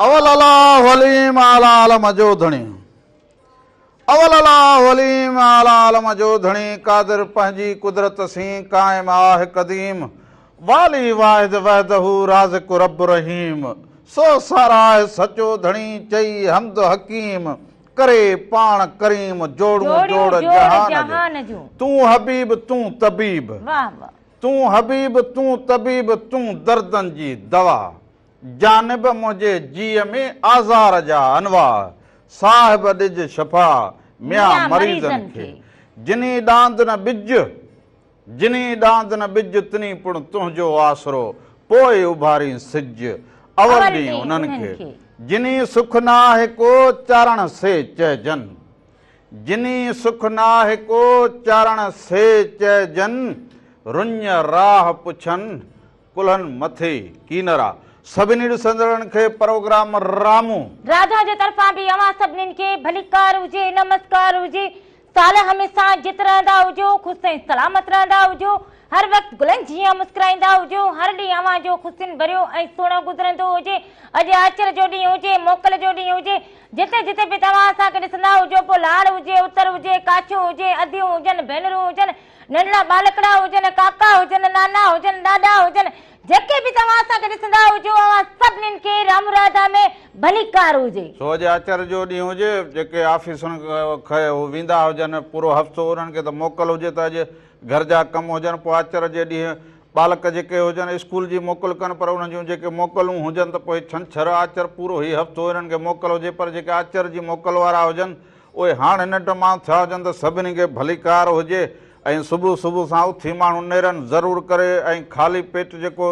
اول الله عليم اعليٰ عالم جو ڌڻي اول الله عليم اعليٰ عالم جو ڌڻي قادر پنهنجي قدرت سين قائم آه قديم والي واحد وحده رازق رب رحيم سو ساراهه سچو ڌڻي چئي حمد حڪيم ڪري پاڻ ڪريم جوڙون جوڙ جهان جون تون حبيب تون طبيب تون حبيب تون طبيب تون دردن جي دوا جانب منهنجي جيء ۾ آزار جا انواع، صاحب ڏج شفا ميان مريضن کي. جني ڏاند نه ٻج، جني ڏاند نه ٻج تني پڻ تنهنجو آسرو، پوء اڀارين سج، اول ڏينهن انهن کي. جني سک ناهه ڪو چارڻ سي چئجن، جني سک ناهه ڪو چارڻ سي چئجن، رڃ راهه پڇن ڪلهن مٿي ڪينرا. سڀني ڏسندڙن کي پروگرام رامو. راڌا جي طرفان به اوهان سڀنين کي ڀليڪار هجي نمسڪار هجي سال هميسان جت رهندا هجو خوش ۽ سلامت رهندا هجو هر وقت گلن جيان مسڪرائيندا هجو هر ڏينهن اوهان جو خوشين ڀريو ۽ سهڻو گذرندو هجي اڄ آچر جو ڏينهن هجي موڪل جو ڏينهن هجي جتي جتي به توهان اسان کي ڏسندا هجو پوء لاڙ هجي اتر هجي ڪاڇو هجي اديون هجن ڀينرون هجن ننڍڙا ٻالڪڙا هجن، ڪاڪا هجن، نانا هجن، ڏاڏا هجن، جيڪي به توهان اسان کي ڏسندا هجو، اوهان سڀنين کي رام راڌا ۾ ڀليڪار هجي. سو اڄ آچر جو ڏينهن هجي، جيڪي آفيسن کي هو ويندا هجن، پورو هفتو انهن کي ته موڪل هجي ته اڄ گهر جا ڪم هجن، پوء آچر جي ڏينهن ٻالڪ جيڪي هجن اسڪول جي موڪل ڪن، پر انهن جون جيڪي موڪلون هجن ته پوء ڇنڇر، آچر پورو هي هفتو انهن کي موڪل هجي، پر جيڪي آچر جي موڪل وارا هجن، اهي هاڻ ننڊ مان ٿيا هجن ته سڀني کي ڀليڪار هجي ۽ صبح صبح سان اٿي ماڻهو نيرن ضرور ڪري ۽ خالي پيٽ جيڪو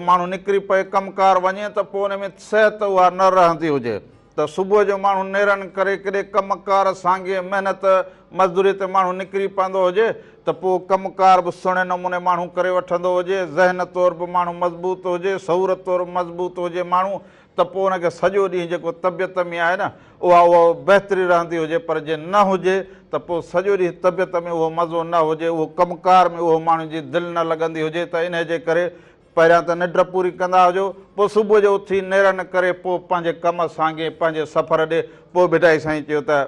ماڻهو نڪري پئي ڪم ڪار وڃي ته پوء ان ۾ صحت اها نه رهندي هجي ته صبح جو ماڻهو نيرن ڪري ڪيڏي ڪم ڪار سانگي محنت مزدوري تي ماڻهو نڪري پوندو هجي ته پوء ڪم ڪار به سهڻي نموني ماڻهو ڪري وٺندو هجي ذهن طور به ماڻهو مضبوط هجي شعور طور به مضبوط هجي ماڻهو ته پوء ان کي سڄو ڏينهن جيڪو طبيعت ۾ آهي نه اها اها بهتري رهندي هجي پر جي نه هجي ته پوء سڄو ڏينهن طبيعت ۾ اهو مزو نه هجي اهو ڪم ڪار ۾ اهو ماڻهو جي دل نه لڳندي هجي ته انهي جي ڪري پهريان ته ننڊ پوري ڪندا هجو پوء صبح جو اٿي نيرن ڪري پوء پنهنجي ڪم سانگي پنهنجي سفر ڏي پوء ڀٽائي سائين چيو ته.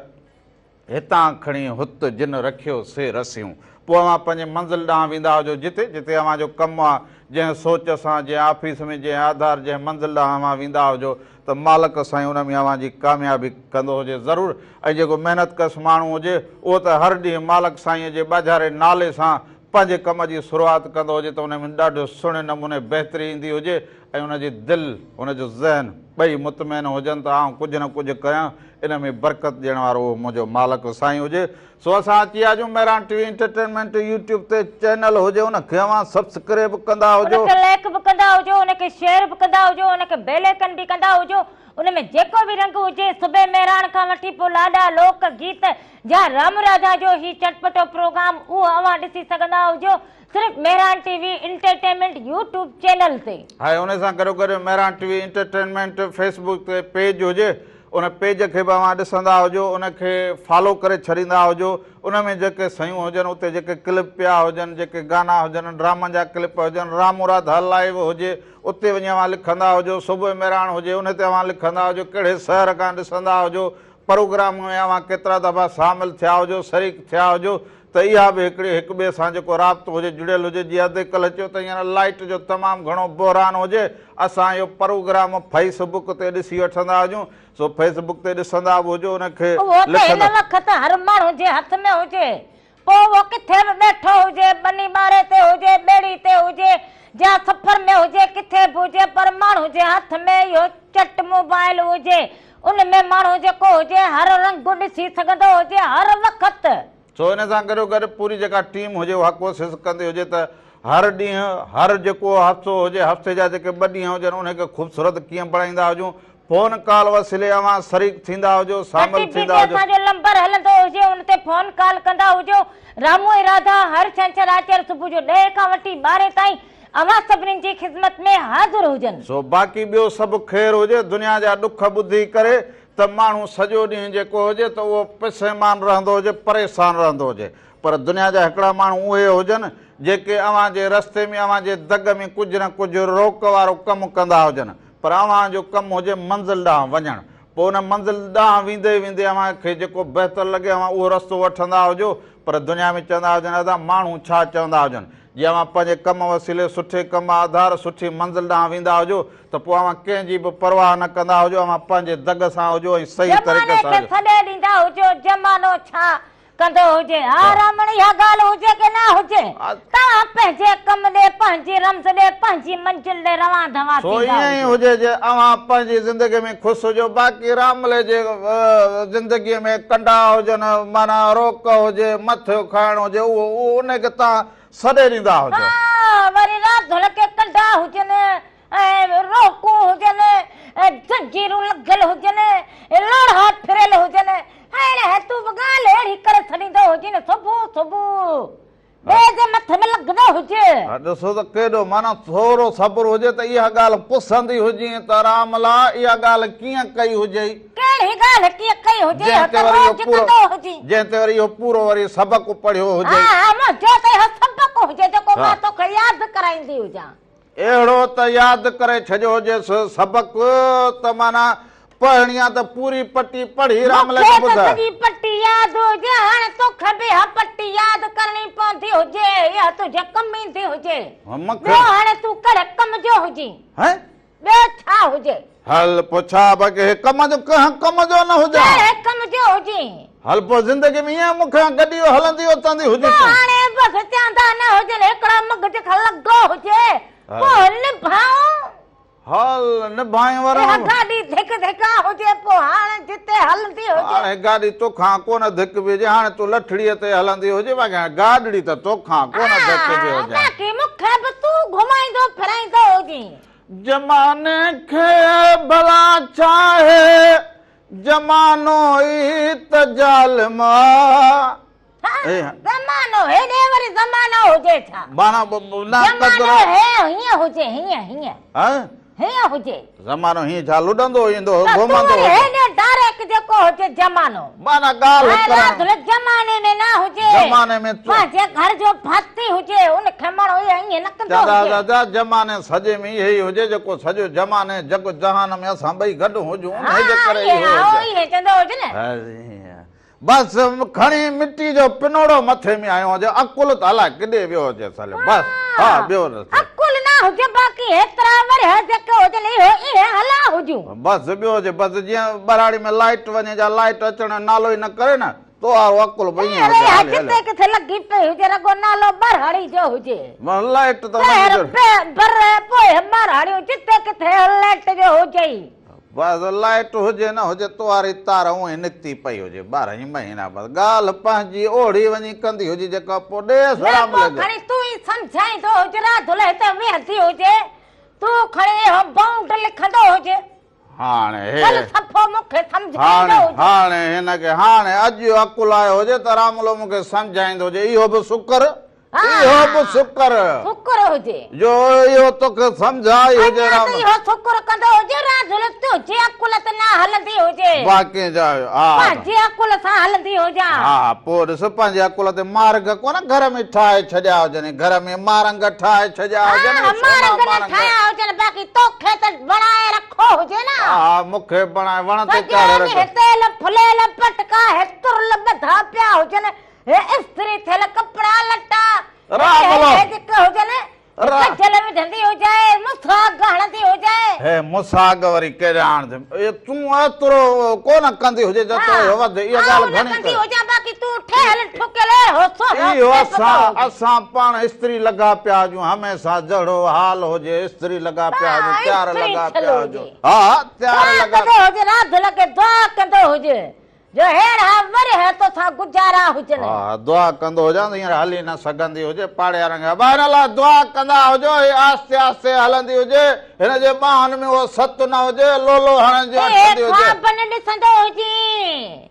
هتان کڻي هت جن رکيو سي رسيون. پوء اوهان پنهنجي منزل ڏانهن ويندا هجو جتي جتي اوهان جو ڪم آ، جنهن سوچ سان، جنهن آفيس ۾، جنهن آڌار، جنهن منزل ڏانهن اوهان ويندا هجو ته مالڪ سائين ان ۾ اوهان جي ڪاميابي ڪندو هجي ضرور ۽ جيڪو محنت ڪش ماڻهو هجي اهو ته هر ڏينهن مالڪ سائينء جي ٻاجهاري نالي سان پنهنجي ڪم جي شروعات ڪندو هجي ته ان ۾ ڏاڍو سهڻي نموني بهتري ايندي هجي ۽ ان جي دل، ان جو ذهن ٻئي مطمئن هجن ته آئون ڪجهه نه ڪجهه ڪريان، ان ۾ برڪت ڏيڻ وارو اهو منهنجو مالڪ سائين هجي. سو اسان اچي آيا آهيون Mehran T V entertainment YouTube تي چينل هجي ان کي اوهان سبسڪريب ڪندا هجو. ان کي لائيڪ به ڪندا هجو، ان کي شيئر به ڪندا هجو، ان کي بيل آئيڪن به ڪندا هجو، ان ۾ جيڪو به رنگ هجي صبح مهراڻ کان وٺي پوء لاڏا، لوڪ گيت يا رام راڌا جو هي چٽپٽو پروگرام اهو اوهان ڏسي سگهندا هجو. صرف Mehran T V entertainment YouTube channel تي. ۽ ان سان گڏوگڏ Mehran T V entertainment Facebook تي پيج هجي ان پيج کي به اوهان ڏسندا هجو ان کي فالو ڪري ڇڏيندا هجو ان ۾ جيڪي شيون هجن اتي جيڪي ڪلپ پيا هجن جيڪي گانا هجن ڊرامن جا ڪلپ هجن رام راڌا لائيو هجي اتي وڃي اوهان لکندا هجو صبح مهراڻ هجي ان تي اوهان لکندا هجو ڪهڙي شهر کان ڏسندا هجو پروگرام ۾ اوهان ڪيترا دفعا شامل ٿيا هجو شريڪ ٿيا هجو ته اها به هڪڙي هڪ ٻئي سان جيڪو رابطو هجي جڙيل هجي جيئن ادي ڪلهه چيو ته هينئر لائيٽ جو تمام گهڻو بحران هجي اسان اهو پروگرام فيس بڪ تي ڏسي وٺندا هجون سو فيس بڪ تي ڏسندا به هجو ان کي اهو ته هن لکندا. وقت هر ماڻهو جي هٿ ۾ هجي پوء اهو ڪٿي به ٻيٺو هجي ٻني ٻاري تي هجي ٻيڙي تي هجي يا سفر ۾ هجي ڪٿي به هجي پر ماڻهو جي هٿ ۾ اهو چٽ موبائل هجي ان ۾ ماڻهو جيڪو هجي هر رنگ ڏسي سگهندو هجي هر وقت. سو ان سان گڏو گڏ پوري جيڪا ٽيم هجي اها ڪوشش ڪندي هجي ته هر ڏينهن هر جيڪو هفتو هجي هفتي جا جيڪي ٻه ڏينهن هجن انهي کي خوبصورت ڪيئن بڻائيندا هجون فون ڪال وسيلي اوهان شريڪ ٿيندا هجو شامل ٽي پي ٿيندا تي هجو. اسان جو لمبر هلندو هجي ان تي فون ڪال ڪندا هجو رامو ۽ راڌا هر ڇنڇر آچر صبح جو ڏهين کان وٺي ٻارهين تائين اوهان سڀنين جي خدمت ۾ حاضر هجن. سو باقي ٻيو سڀ خير هجي دنيا جا ڏک ٻڌي ڪري ته ماڻهو سڄو ڏينهن جيڪو هجي ته اهو پشيمان رهندو هجي، پريشان رهندو هجي. پر دنيا جا هڪڙا ماڻهو اهي هجن، جيڪي اوهان جي رستي ۾ اوهان جي دڳ ۾ ڪجهه نه ڪجهه روڪ وارو ڪم ڪندا هجن. پر اوهان جو ڪم هجي منزل ڏانهن وڃڻ. پوء ان منزل ڏانهن ويندي ويندي اوهان کي جيڪو بهتر لڳي اوهان اهو رستو وٺندا هجو. پر دنيا ۾ چوندا هجن ادا ماڻهو ڇا چوندا هجن. جي اوهان پنهنجي ڪم وسيلي سٺي ڪم آڌار سٺي منزل ڏانهن ويندا هجو ته پوء اوهان ڪنهن جي به پرواهه نه ڪندا هجو. اوهان پنهنجي دڳ سان هجو ۽ صحيح طريقي زماني سان کي هجو. ڇڏي ڏيندا هجو. زمانو ڇا ڪندو هجي. ها رامڻ اها ڳالهه هجي ڪي نه هجي، توهان پنهنجي ڪم ڏي، پنهنجي رمز ڏي، پنهنجي منزل ڏي روان ڌوان سو ٿيندا ائين ئي هجو. هجي جي اوهان پنهنجي زندگي ۾ خوش هجو، باقي راملي جي زندگي ۾ ڪنڊا هجن، معنيٰ روڪ هجي، مٿو کائڻ هجي، اهو اهو ان کي توهان سڏي ڏيندا هجو. ها وري راڌل کي ڪنڊا هجن ۽ روڪون هجن ۽ زنجيرون لڳل هجن ۽ لوڙها ڦريل هجن. هاڻي هي تون به ڳالهه اهڙي ڪري ڇڏيندو هجين صبح صبح ٻئي جي مٿي ۾ لڳندو هجي. ها ڏسو ته ڪيڏو معنيٰ ٿورو صبر هجي ته اها ڳالهه پسندي هجين ته رام لا اها ڳالهه ڪيئن ڪئي هجئي. ڪهڙي ڳالهه ڪيئن ڪئي هجئي جنهن اهو تي ته وري اهو روز پورو ڪندو هجين. جنهن تي وري اهو پورو وري سبق پڙهيو هجئي. ها ها منهنجو ته اهو سبق هجي جيڪو ها. مان توکي ياد ڪرائيندي هجان. اهڙو ته ياد ڪري ڇڏيو هجيس سبق ته معنيٰ پڙهڻي آ ته پوري پٽي پڙهي راملي مون کي کي ته ٻڌاء. سڄي پٽي ياد هجي، هاڻي توکي به اها پٽي ياد ڪرڻي پوندي هجي، اها تنهنجي ڪم ايندي هجي. مون کي ٻيو هاڻي تون ڪهڙي ڪم جو هجين؟ هين؟ ٻيو ڇا هجي؟ هل پوء ڇا باقي هي ڪم جو ڪنهن ڪم جو نه هجان. ڪهڙي ڪم جو هجين؟ هل پوء زندگي ۾ ائين مون کان گڏي هلندي اٿندي هجين پوء تون. هاڻي بس چاندا نه هجن، هڪڙو مغز کان لڳو هجي، پوء نڀائون. هل نڀائين ورڻ. اها گاڏي ڌڪ ڌڪا هجي، پوء هاڻي جتي هلندي هجي. هاڻي گاڏي توکان ڪونه ڌڪبي هجي، هاڻي تون لٺڙيء تي هلندي هجي، باقي هاڻي گاڏڙي ته توکان ڪونه ڌڪبي هجي. باقي مون کي به تون گهمائيندو ڦرائيندو هجين. زماني کي ڀلا ڇاهي، زمانو ئي ته ظالم آ. زمانو هيڏي وري زمانو هجي ڇا؟ معنيٰ نه قدر. زمانو هي هيئن هجي هيئن هيئن. هيئن هجي. زمانو هيئن ڇا لڏندو ايندو ته تون گهمندو وري هجي. هيڏي ڊائريڪٽ جيڪو هجي زمانو. معنيٰ ڳالهه ۽ ڪرڻ. راڌل زماني ۾ نه هجي. زماني ۾ تون. پنهنجي گهر جو ڀاتي هجي ان کي ماڻهو ائين نه ڪندو چوندا هجي. دادا زماني سڄي ۾ اهي ئي هجي جيڪو سڄو زماني جڳ جهان ۾ اسان ٻئي گڏ هجون انهي جي ڪري ها اهو ائين هجي. ائين چوندو هجي نه. بس کڻي مٽي جو پنوڙو مٿي ۾ آيو هجي عقل ته الائي ڪڏي ويو هجي سلي بس ها ٻيو نه ٿئي. عقل نه هجي باقي هيترا ورهيه جيڪي هجن اهو اهي هلا هجون. بس ٻيو هجي بس جيئن ٻهراڙي ۾ لائيٽ وڃي جا لائيٽ اچڻ جو نالو ئي نه ڪري نه تو وارو عقل به ائين هجي اها هلي هلي. جتي ڪٿي لڳي پئي هجي رڳو نالو ٻهراڙي جو هجي. لائيٽ ته وڃي پهر جو. بر پوء ٻهراڙيون جتي ڪٿي لائيٽ جو هجي ئي. بس لائيٽ هجي نه هجي توهاري تار اونئين نڪتي پئي هجي ٻارهن ئي مهينا بس ڳالهه پنهنجي اوڙهي وڃي ڪندي هجي جيڪا پوء ڏيس نه رام پوء لڳي. کڻي تون ئي سمجهائيندو هج راڌل هتي ويهندي هجي تون کڻي اهو بائونڊ لکندو هج. هاڻي هي فلسفو مون کي سمجهائيندو هاڻي هج. هاڻي هن کي هاڻي اڄ عقل آيو هجي ته راملو مون کي سمجهائيندو هجي اهو به سڪر اهو به شڪر. شڪر هجي. جو اهو توکي سمجهائي هجي اڃا رام. ته اهو شڪر ڪندو هجي راڌل تنهنجي عقل ته نه هلندي هجي. باقي جا ها. پنهنجي عقل سان هلندي هجان. ها پوء ڏس پنهنجي عقل تي مارڳ ڪونه گهر ۾ ٺاهي ڇڏيا هجن گهر ۾ مارنگ ٺاهي ڇڏيا هجن. ها مارنگ نه ٺاهيا هجن باقي توکي ته بڻائي رکو هجي نه. ها مون کي بڻائي وڻ تي چاڙهي رکيو. سڄو ڏينهن تيل ڦليل پٽڪا هي ترل ٻڌا پيا هجن. هي استري ٿيل ڪپڙا لٽا رام هي جيڪي هجن ڪجل وجهندي هجي مساڳ هڻندي هجي. هي مساڳ وري ڪهڙي آڻ اي تون ايترو ڪونه ڪندي هجي جيترو اهو وڌ اها ڳالهه آئون نه گهڻي ڪندي ڪر. هجان باقي تون ٺهيل ٺڪيل اهو سهڻو اهو ٿئي پتو اسان هجي. اسان پاڻ استري لڳا پيا هجون هميشه جهڙو حال هجي استري لڳا پيا هجون ها تيار استري لڳا ٿيل پيا هجي. هجون ها تيار دعا لڳا ڪندو هجي راڌ لڳي دعا ڪندو هجي. جو ههڙا ورهيه توسان گذارا هجن. ها دعا ڪندو هجان ته هينئر هلي نه سگهندي هجي پاڙي وارن کي ابا هن لاء دعا ڪندا هجو هي آهستي آهستي هلندي هجي هن جي ٻانهن ۾ اهو ست نه هجي لولو هڻڻ جي اهي اٺندي هجي. خواب نه ڏسندو هجين.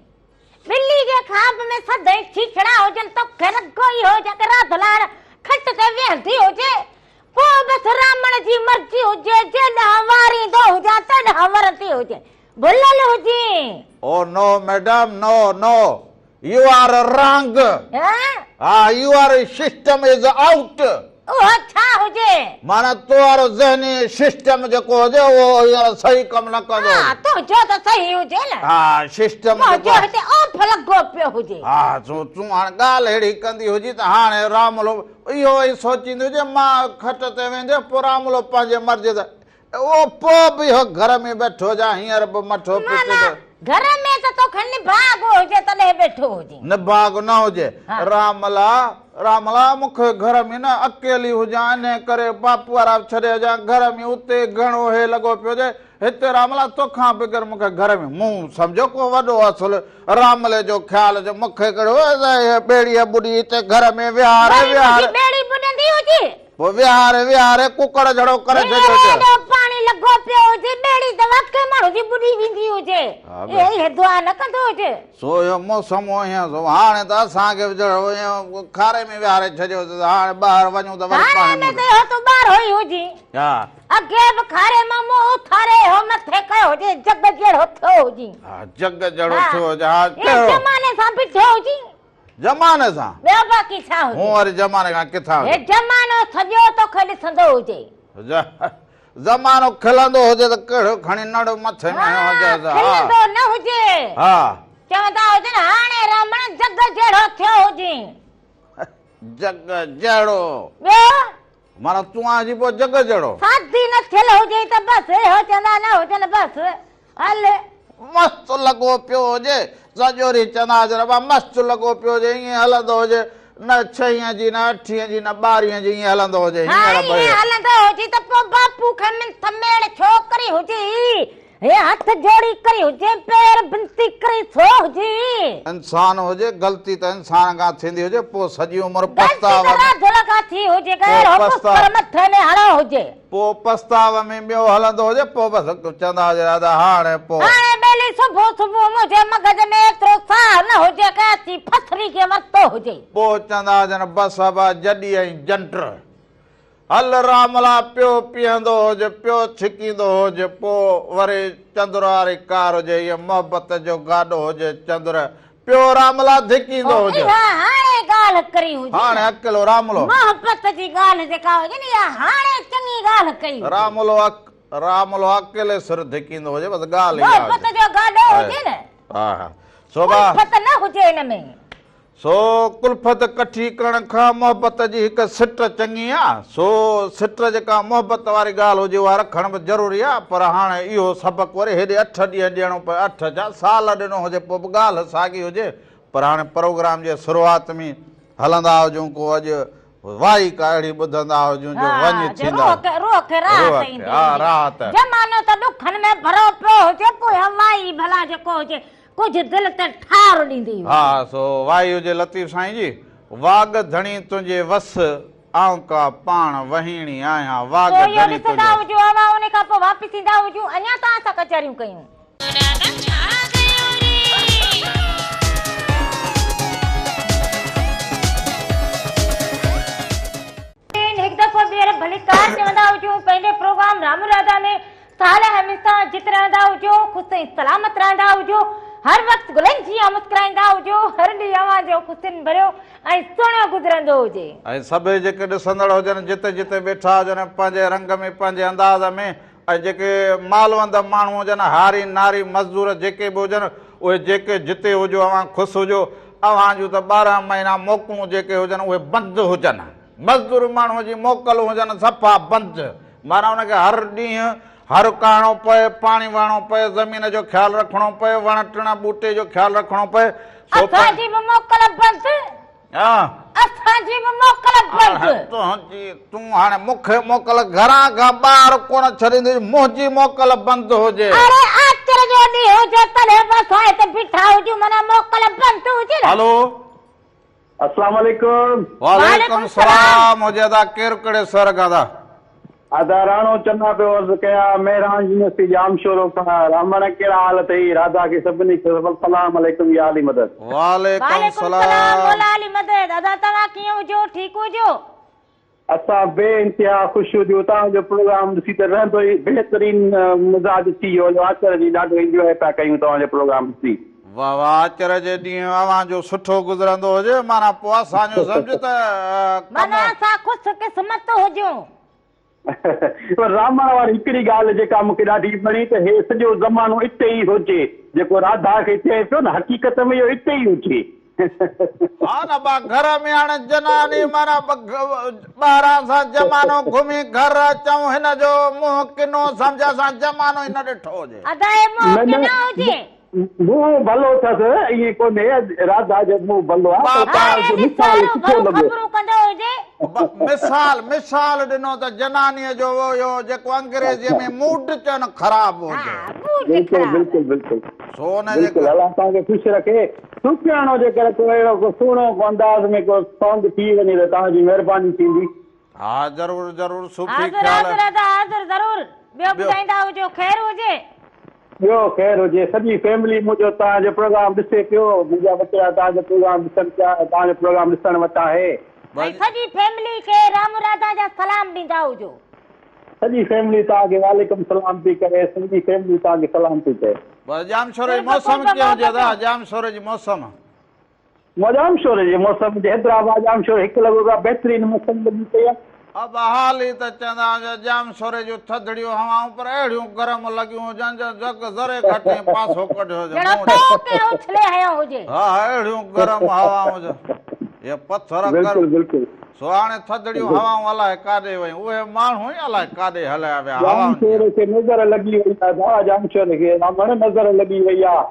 ٻلي جي خواب ۾ سدائين ڇيڇڙا هجن توکي رڳو اهو هجي ته راڌ لاڙ کٽ تي ويهندي هجي پوء بس رامڻ جي مرضي هجي جيڏانهن واريندو هجان تيڏانهن ورندي هجي. ڀلل هجين. او no madam no no you are wrong ها ها your system is out. اهو ڇا هجي؟ معنيٰ تو وارو ذهني سسٽم جيڪو هجي اهو هينئر صحيح ڪم نه ڪندو هجي. ها تنهنجو ته صحيح هجي نه. ها سسٽم جيڪو. منهنجو هتي آف لڳو پيو هجي. ها سو تون هاڻ ڳالهه اهڙي ڪندي هجي ته هاڻي راملو اهو ئي سوچيندي هجي مان کٽ تي وينديس پوء راملو پنهنجي مرضي سان اهو پوء به اهو گهر ۾ ويٺو هجان هينئر به مٺو پٽ ته. گهر ۾ ته توکي نڀاڳ هجي تڏهن ويٺو هجين. نڀاڳ نه هجي راملا راملا مون کي گهر ۾ نه اڪيلي هجان انهي ڪري باپو وارا به ڇڏي اچان گهر ۾ اتي گهڻو هي لڳو پيو هجي هتي راملا توکان بغير مون کي گهر ۾ مون سمجهيو ڪو وڏو اصل راملي جو خيال جو مون کي ڪهڙو ٻيڙي ٻڏي هتي گهر ۾ ويهاري ويهاري. وري منهنجي ٻيڙي ٻڏندي هجي. پوء ويهاري ويهاري ڪڪڙ جھڙو ڪري ڇڏيو هجي. هينئر ايڏو پاڻي لڳو پيو هجي، ٻيڙي ته واقعي ماڻهو جي ٻڏي ويندي هجي. اهي دعا نه ڪندو هجي. سو اهو موسم هو هينئر سو هاڻي ته اسان کي به جهڙو ائين کاري ۾ ويهاري ڇڏيو هجي ته هاڻي ٻاهر وڃون ته وري پاڻي کاري ۾ ته اهو تون ٻاهر ئي هجين. ها. اڳي به کاري مان منهن اٿاري اهو مٿي ڪيو هجي، جڳ جهڙو ٿيو هجين. ها جڳ جهڙو ٿيو هجي. ها ڪهڙو. زماني سان بيٺو هجين. زماني سان؟ ٻيو باقي ڇا هجي؟ هون وري زماني کان ڪٿان هجي؟ هي زمانو سڄو توکي ڏسندو هجي. زمانو کلندو هجي ته ڪهڙو کڻي نڙ مٿي ۾ هنيو هجيس. ها کلندو نه هجي. ها. چوندا هجن هاڻي رامڻ جڳ جهڙو ٿيو هجين. جڳ جهڙو. ٻيو؟ معنيٰ تون آهين جي پوء جڳ جهڙو. شادي نه ٿيل هجين ته بس اهو چوندا نه هجن بس هل. مست لڳو پيو هجي سڄو ڏينهن چوندا هجن ابا مست لڳو پيو هجي ائين هلندو هجي نه ڇهين جي نه اٺين جي نه ٻارهين جي ائين هلندو هجي هينئر به. ها ائين هلندو هجي ته پوء باپو کي منٿ ميڙ ڇو ڪري هجي. هي هٿ جوڙي ڪري هجي پير بنتي ڪري ڇو هجي. انسان هجي غلطي ته انسان کان ٿيندي هجي پوء سڄي عمر پڇتاء ۾. غلطي ته راڌل کان ٿي هجي غير هو پستر مٿي ۾ هڻو هجي. پوء پڇتاء ۾ ٻيو هلندو هجي پوء بس چوندا هجي ادا هاڻي پوء. هاڻي ٻيلي صبح صبح منهنجي مغز ۾ ايترو ساهه نه هجي ڪنهن اچي ڦسري کي ورتو هجي. پوء چوندا هجن بس ابا جڏي ۽ جنڊ. هل راملا پيو پيهندو هج، پيو ڇڪيندو هج، پوء وري چندر واري ڪار هجي، هيء محبت جو گاڏو هجي چندر، پيو راملا ڌڪيندو هج. اها هاڻي ڳالهه ڪري هجي نه. هاڻي اڪيلو راملو. محبت جي ڳالهه جيڪا هجي نه اها هاڻي چڱي ڳالهه ڪئي هجي. راملو راملو اڪيلي سر ڌڪيندو هجي بس ڳالهه اها هجي. محبت جو گاڏو هجي نه. ها ها سوڀا. الفت نه هجي ان ۾. سو ڪلفت ڪٺي ڪرڻ کان محبت جي هڪ سٽ چڱي آ. سو سٽ جيڪا محبت واري ڳالهه هجي اها رکڻ به ضروري آ. پر هاڻي اهو سبق وري هيڏي اٺ ڏينهن ڏيڻو پئي، اٺ ڇا سال ڏنو هجي پوء به ڳالهه ساڳي هجي. پر هاڻي پروگرام جي شروعات ۾ هلندا هجون ڪو اڄ وائي ڪا اهڙي ٻڌندا هجون جو وڃ ٿيندا. روح کي راحت ايندي هجي. زمانو ته ڏکن ۾ ڀريو پيو هجي پوء اها وائي ڀلا جيڪو هجي ڪجهه دل تي ٺار ڏيندي هئي. ها سو وائي هجي لطيف سائين جي، واڳ ڌڻي تنهنجي وس، آئون ڪا پاڻ وهيڻي آهيان، واڳ سو اهو ڌڻي ڏسندا تنهنجي وس. هجو اوهان ان کان پوء واپس ايندا هجون اڃا توهان سان ڪچهريون ڪيون. هڪ دفعو ٻيهر ڀليڪار چوندا هجون پنهنجي پروگرام رام راڌا ۾. سال هميشه جت رهندا هجو، خوش ۽ سلامت رهندا هجو، هر وقت گلن جيان مسڪرائيندا هجو، هر ڏينهن اوهان جو خوشين ڀريو ۽ سهڻو گذرندو هجي. ۽ سڀئي جيڪي ڏسندڙ هجن، جتي جتي ويٺا هجن، پنهنجي رنگ ۾ پنهنجي انداز ۾، ۽ جيڪي مالوند ماڻهو هجن، هاري ناري مزدور جيڪي به هجن، اهي جيڪي جتي هجو اوهان خوش هجو، اوهان جون ته 12 مهينا موڪلون جيڪي هجن اهي بند هجن. مزدور ماڻهوء جي موڪلون هجن صفا بند، معنيٰ ان کي هر ڏينهن هر ڪاهڻو پئي، پاڻي وهڻو پئي، زمين جو خيال رکڻو پئي، وڻ ٽڻ ٻوٽي جو خيال رکڻو پئي، سو اسان جي به موڪل بند. ها. اسان جي به موڪل بند. تنهنجي، تون هاڻي مون کي موڪل گهران کان ٻاهر ڪونه ڇڏيندين، منهنجي موڪل بند هجي. اڙي آچر جو ڏينهن هجي تڏهن به اسان هتي بيٺا هجون، معنيٰ موڪل بند هجي نه. هلو. اسلام عليڪم. وعليڪم السلام هجي ادا ڪير ڪهڙي شهر کان ادا. ادا راڻو چنا پيو عرض ڪيان مهراڻ يونيورسٽي ڄامشورو کان رامڻ ڪهڙا حال اٿئي راڌا کي سڀني کي سلام عليڪم يا علي مدد. وعليڪم وعليڪم السلام سلام مولا علي مدد ادا توهان ڪيئن هجو ٺيڪ هجو. اسان بي انتها خوش هجون توهان جو پروگرام ڏسي ته رهندو ئي بهترين مزاج ٿي ويو جو آچر جي ڏاڍو انجواء پيا ڪيون توهان جو پروگرام ڏسي. واه واه آچر جي ڏينهن اوهان جو سٺو گذرندو هجي معنيٰ پوء اسان جو سمجهه ته ڪم. معنيٰ اسان خوش قسمت هجون. پر رامڻ واري هڪڙي ڳالهه جيڪا مون کي ڏاڍي وڻي ته هي سڄو زمانو اتي ئي هجي جيڪو راڌا کي چئي پيو نه حقيقت ۾ اهو اتي ئي هجي. ها نه با گهر ۾ هاڻي جناني معنيٰ ٻاهران سان زمانو گهمي گهر اچون هن جو منهن ڪنو سمجهه اسان زمانو ئي نه ڏٺو هجي. ادا هي منهن ڪنو هجي. منهن ڀلو اٿس ائين ڪونهي راڌا جو منهن ڀلو آهي پر توهان جو مثال سٺو لڳو. خبرون ڪندو هجي. مثال مثال ڏنو ته جنانيء جو اهو جيڪو انگريزيء ۾ موڊ چون خراب هجي. بلڪل بلڪل بلڪل سو ان جي بلڪل الله توهان کي خوش رکي. صوفياڻو جيڪر ڪو اهڙو ڪو سهڻو ڪو انداز ۾ ڪو سانگ ٿي وڃي ته توهان جي مهرباني ٿيندي. ها ضرور ضرور صوفي حاضر خيال. حاضر ادا حاضر ضرور ٻيو ٻڌائيندا هجو خير هجي. ٻيو خير هجي سڄي فيملي منهنجو توهان جو پروگرام ڏسي پيو منهنجا ٻچڙا توهان جو پروگرام ڏسن پيا ۽ توهان جو پروگرام ڏسڻ وٽ آهي. ۽ سڄي فيملي کي رام راڌا جا سلام ڏيندا هجو. سڄي فيملي توهان کي وعليڪم سلام پئي ڪري سڄي فيملي توهان کي سلام پئي چئي. بس ڄامشوري جي موسم ڪيئن هجي ادا ڄامشوري جي موسم. ڄامشوري جي موسم جي حيدرآباد ڄامشوري هڪ لڳو پيو آهي بهترين موسم لڳي پئي آهي. ابا حالي ته چوندا هجن ڄامشوري جون ٿڌڙيون هوائون پر اهڙيون گرم لڳيون هجن جو جڳ ذري گهٽ ائين پاسو ڪڍيو هجي ڄڻ تئو ڪنهن اڇلي هنيو هجي. ها ها اهڙيون گرم هوائون هجن اهي پٿر گرم. بلڪل بلڪل. سو هاڻي ٿڌڙيون هوائون الائي ڪاڏي ويون اهي ماڻهو ئي الائي ڪاڏي هليا ويا هوائن جيان. ڄامشوري کي نظر لڳي وئي آهي ڀاء ڄامشوري کي رامڻ نظر لڳي وئي آهي.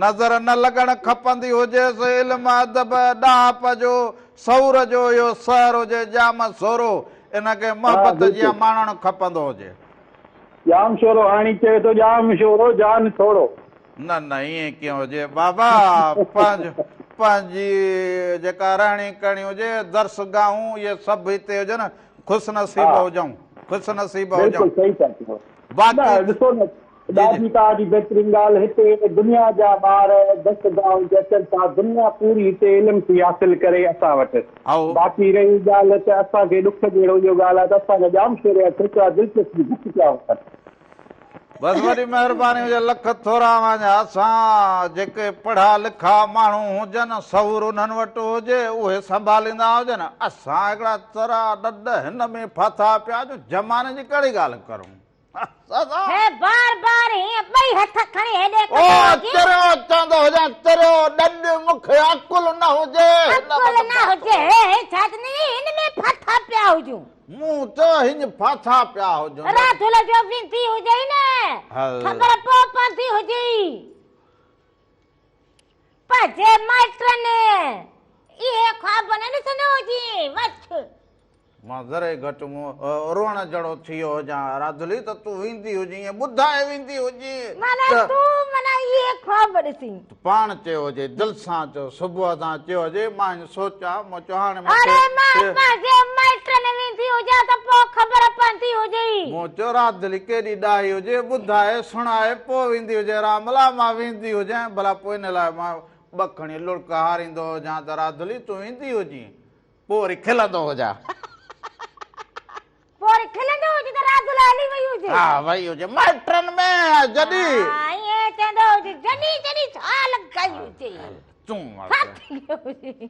نظر نه لڳڻ کپندي هجيس، علم ادب ڏاهپ جو سئور جو اهو سحر هجي ڄام سورو ان کي محبت جيان ماڻڻ کپندو هجي. ڄام شورو هاڻي چوي ٿو ڄام شورو جان ڇوڙو. نه نه ائين ڪيئن هجي بابا پنهنجو پنهنجي جيڪا رهڻي ڪهڻي هجي درسگاهون اهي سڀ هتي هجن خوش نصيب هجون خوش نصيب هجون. بلڪل صحيح ٿا چئو. باقي نه ڏسو نه ڏاڍي توهان جي بهترين ڳالهه هتي دنيا جا ٻار درسگاهن تي اچن ٿا دنيا پوري هتي علم ٿي حاصل ڪري اسان وٽ باقي رهي ڳالهه ته اسان کي ڏک جهڙو اهو ڳالهه آهي ته اسان جا ڄامشوري جا ڇوڪرا دلچسپي گهٽ پيا وٺن. بس وڏي مهرباني هجي لک ٿورا اوهان جا اسان جيڪي پڙها لکا ماڻهو هجن شعور انهن وٽ هجي اهي سنڀاليندا هجن اسان هڪڙا ترا ڏڏ هن ۾ ڦاٿا پيا جو زماني جي ڪهڙي ڳالهه ڪرون. هي بار بار هيئن ٻئي هٿ کڻي هيڏي ڪندو هجي. او چريو چوندو هجان چريو ڏڏ مون کي عقل نه هجي. عقل نه هجي هي هي ڇا چوندي هي هن ۾ ڦاٿا پيا هجون. مون ته هڃ ڦاٿا پيا هجون. راڌل جو ويندي هجئي نه خبر پو پوندي هجئي. پنهنجي مائٽن اهي خواب نه ڏسندو هجين وٺ. مان ذري گهٽ مون روئڻ جهڙو ٿي ويو هجان. راڌلي ته تون ويندي هجين ائين ٻڌائي ويندي هجين معنيٰ ته. تون معنيٰ اهي خواب ڏسين. ته پاڻ چيو هجي دل سان چيو صبح سان چيو هجي مان ائين سوچيان مون چيو هاڻي مون کي. اڙي مان پنهنجي مائٽن ويندي هجان ته پوء خبر پوندي هجئي. مون چيو راڌلي ڪيڏي ڏاهي هجي ٻڌائي سڻائي پوء ويندي هجي راملا مان ويندي هجين ڀلا پوء ان لاء مان ٻه کڻي لڙڪ هاريندو هجان ته راڌلي تون ويندي هجين. پوء وري کلندو هجان. پوء وري کلندو هجي ته راڌل هلي وئي هجي. ها وئي هجي مائٽن ۾ جڏي. ها ائين چوندو هجي جڏي جڏي ڇا لڳائي هجي. تون ڇا ٿي ويو هجي.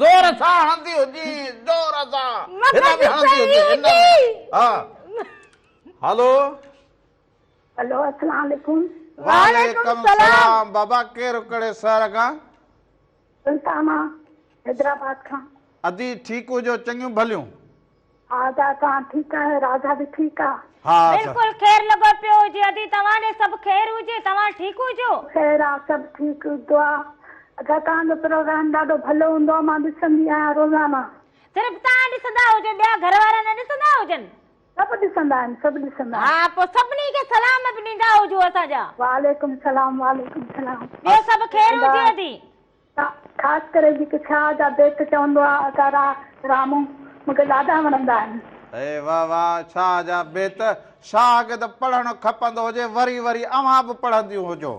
زور سان هڻندي هجي زور سان. هن به هڻندي هجي هن به. ها هلو. هلو السلام عليڪم. وعليڪم السلام بابا ڪير ڪهڙي شهر کان. سلطانه حيدرآباد کان. ادي ٺيڪ هجو چڱيون ڀليون. ها ادا توهان ٺيڪ آهيو راڌا به ٺيڪ آ. ها بلڪل خير لڳو پيو هجي ادي توهان ڏي سڀ خير هجي توهان ٺيڪ هجو. خير آ سڀ ٺيڪ دعا ادا توهان جو پروگرام ڏاڍو ڀلو هوندو آ مان ڏسندي آهيان روزانه. صرف توهان ڏسندا هجو ٻيا گهر وارا نه ڏسندا هجن. سڀ ڏسندا آهن سڀ ڏسندا آهن. ها پوء سڀني کي سلام به ڏيندا هجو اسان جا. وعليڪم سلام وعليڪم سلام. ٻيو سڀ خير هجي ادي. خاص ڪري جيڪي شاهه جا بيت چوندو آ ادا رامو مونکي ڏاڍا وڻندا آهن. اي واه واه شاهه جا بيت شاهه کي ته پڙهڻ کپندو هجي وري وري اوهان به پڙهنديون هجو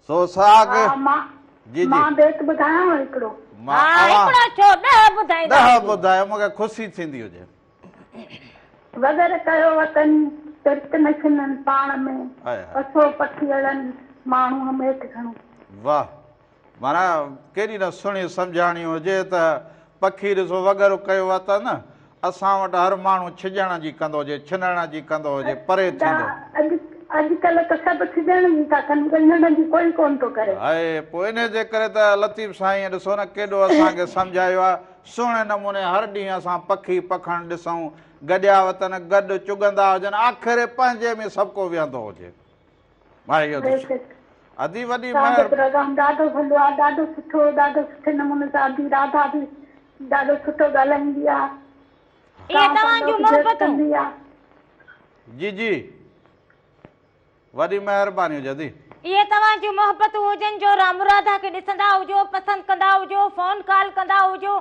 سو شاهه کي ها مان جي جي. مان بيت ٻڌايانو هڪڙو. مان ها اوهان هڪڙو ڇو ڏهه ٻڌائيندا ڏهه هجو. ٻڌايو مونکي خوشي ٿيندي هجي. وڳر ڪيو وطن. پرت نه ڇنن پاڻ ۾، پسو پکيئڙن ماڻهوء ميٺ گهڻو. واھ معنيٰ ڪيڏي نه سهڻي سمجهاڻي هجي ته پکي ڏسو وڳر ڪيو اٿن، اسان وٽ هر ماڻهو ڇڄڻ جي ڪندو هجي، ڇنڻ جي ڪندو هجي، پري ٿيندو. اڄڪلهه ته سڀ ڇڄڻ جي ٿا ڪن، ڳنڍڻ جي ڪوئي ڪونه ٿو ڪري. هائي پوء انهي جي ڪري ته لطيف سائينء ڏسو نه ڪيڏو اسان کي سمجهايو آهي، سهڻي نموني هر ڏينهن اسان پکي پکڻ ڏسون، گڏيا وتن گڏ چڳندا هجن، آخر پنهنجي ۾ سڀڪو ويهندو هجي. ادي وڏي توهان جو پروگرام ڏاڍو ڀلو آ ڏاڍو سٺو ڏاڍو سٺي نموني سان ادي راڌا به ڏاڍو سٺو ڳالهائيندي آ اهي توهان جون محبتون. جي جي وڏي مهرباني هجي ادي. اهي توهان جون محبتون هجن جو رام راڌا کي ڏسندا هجو پسند ڪندا هجو فون ڪال ڪندا هجو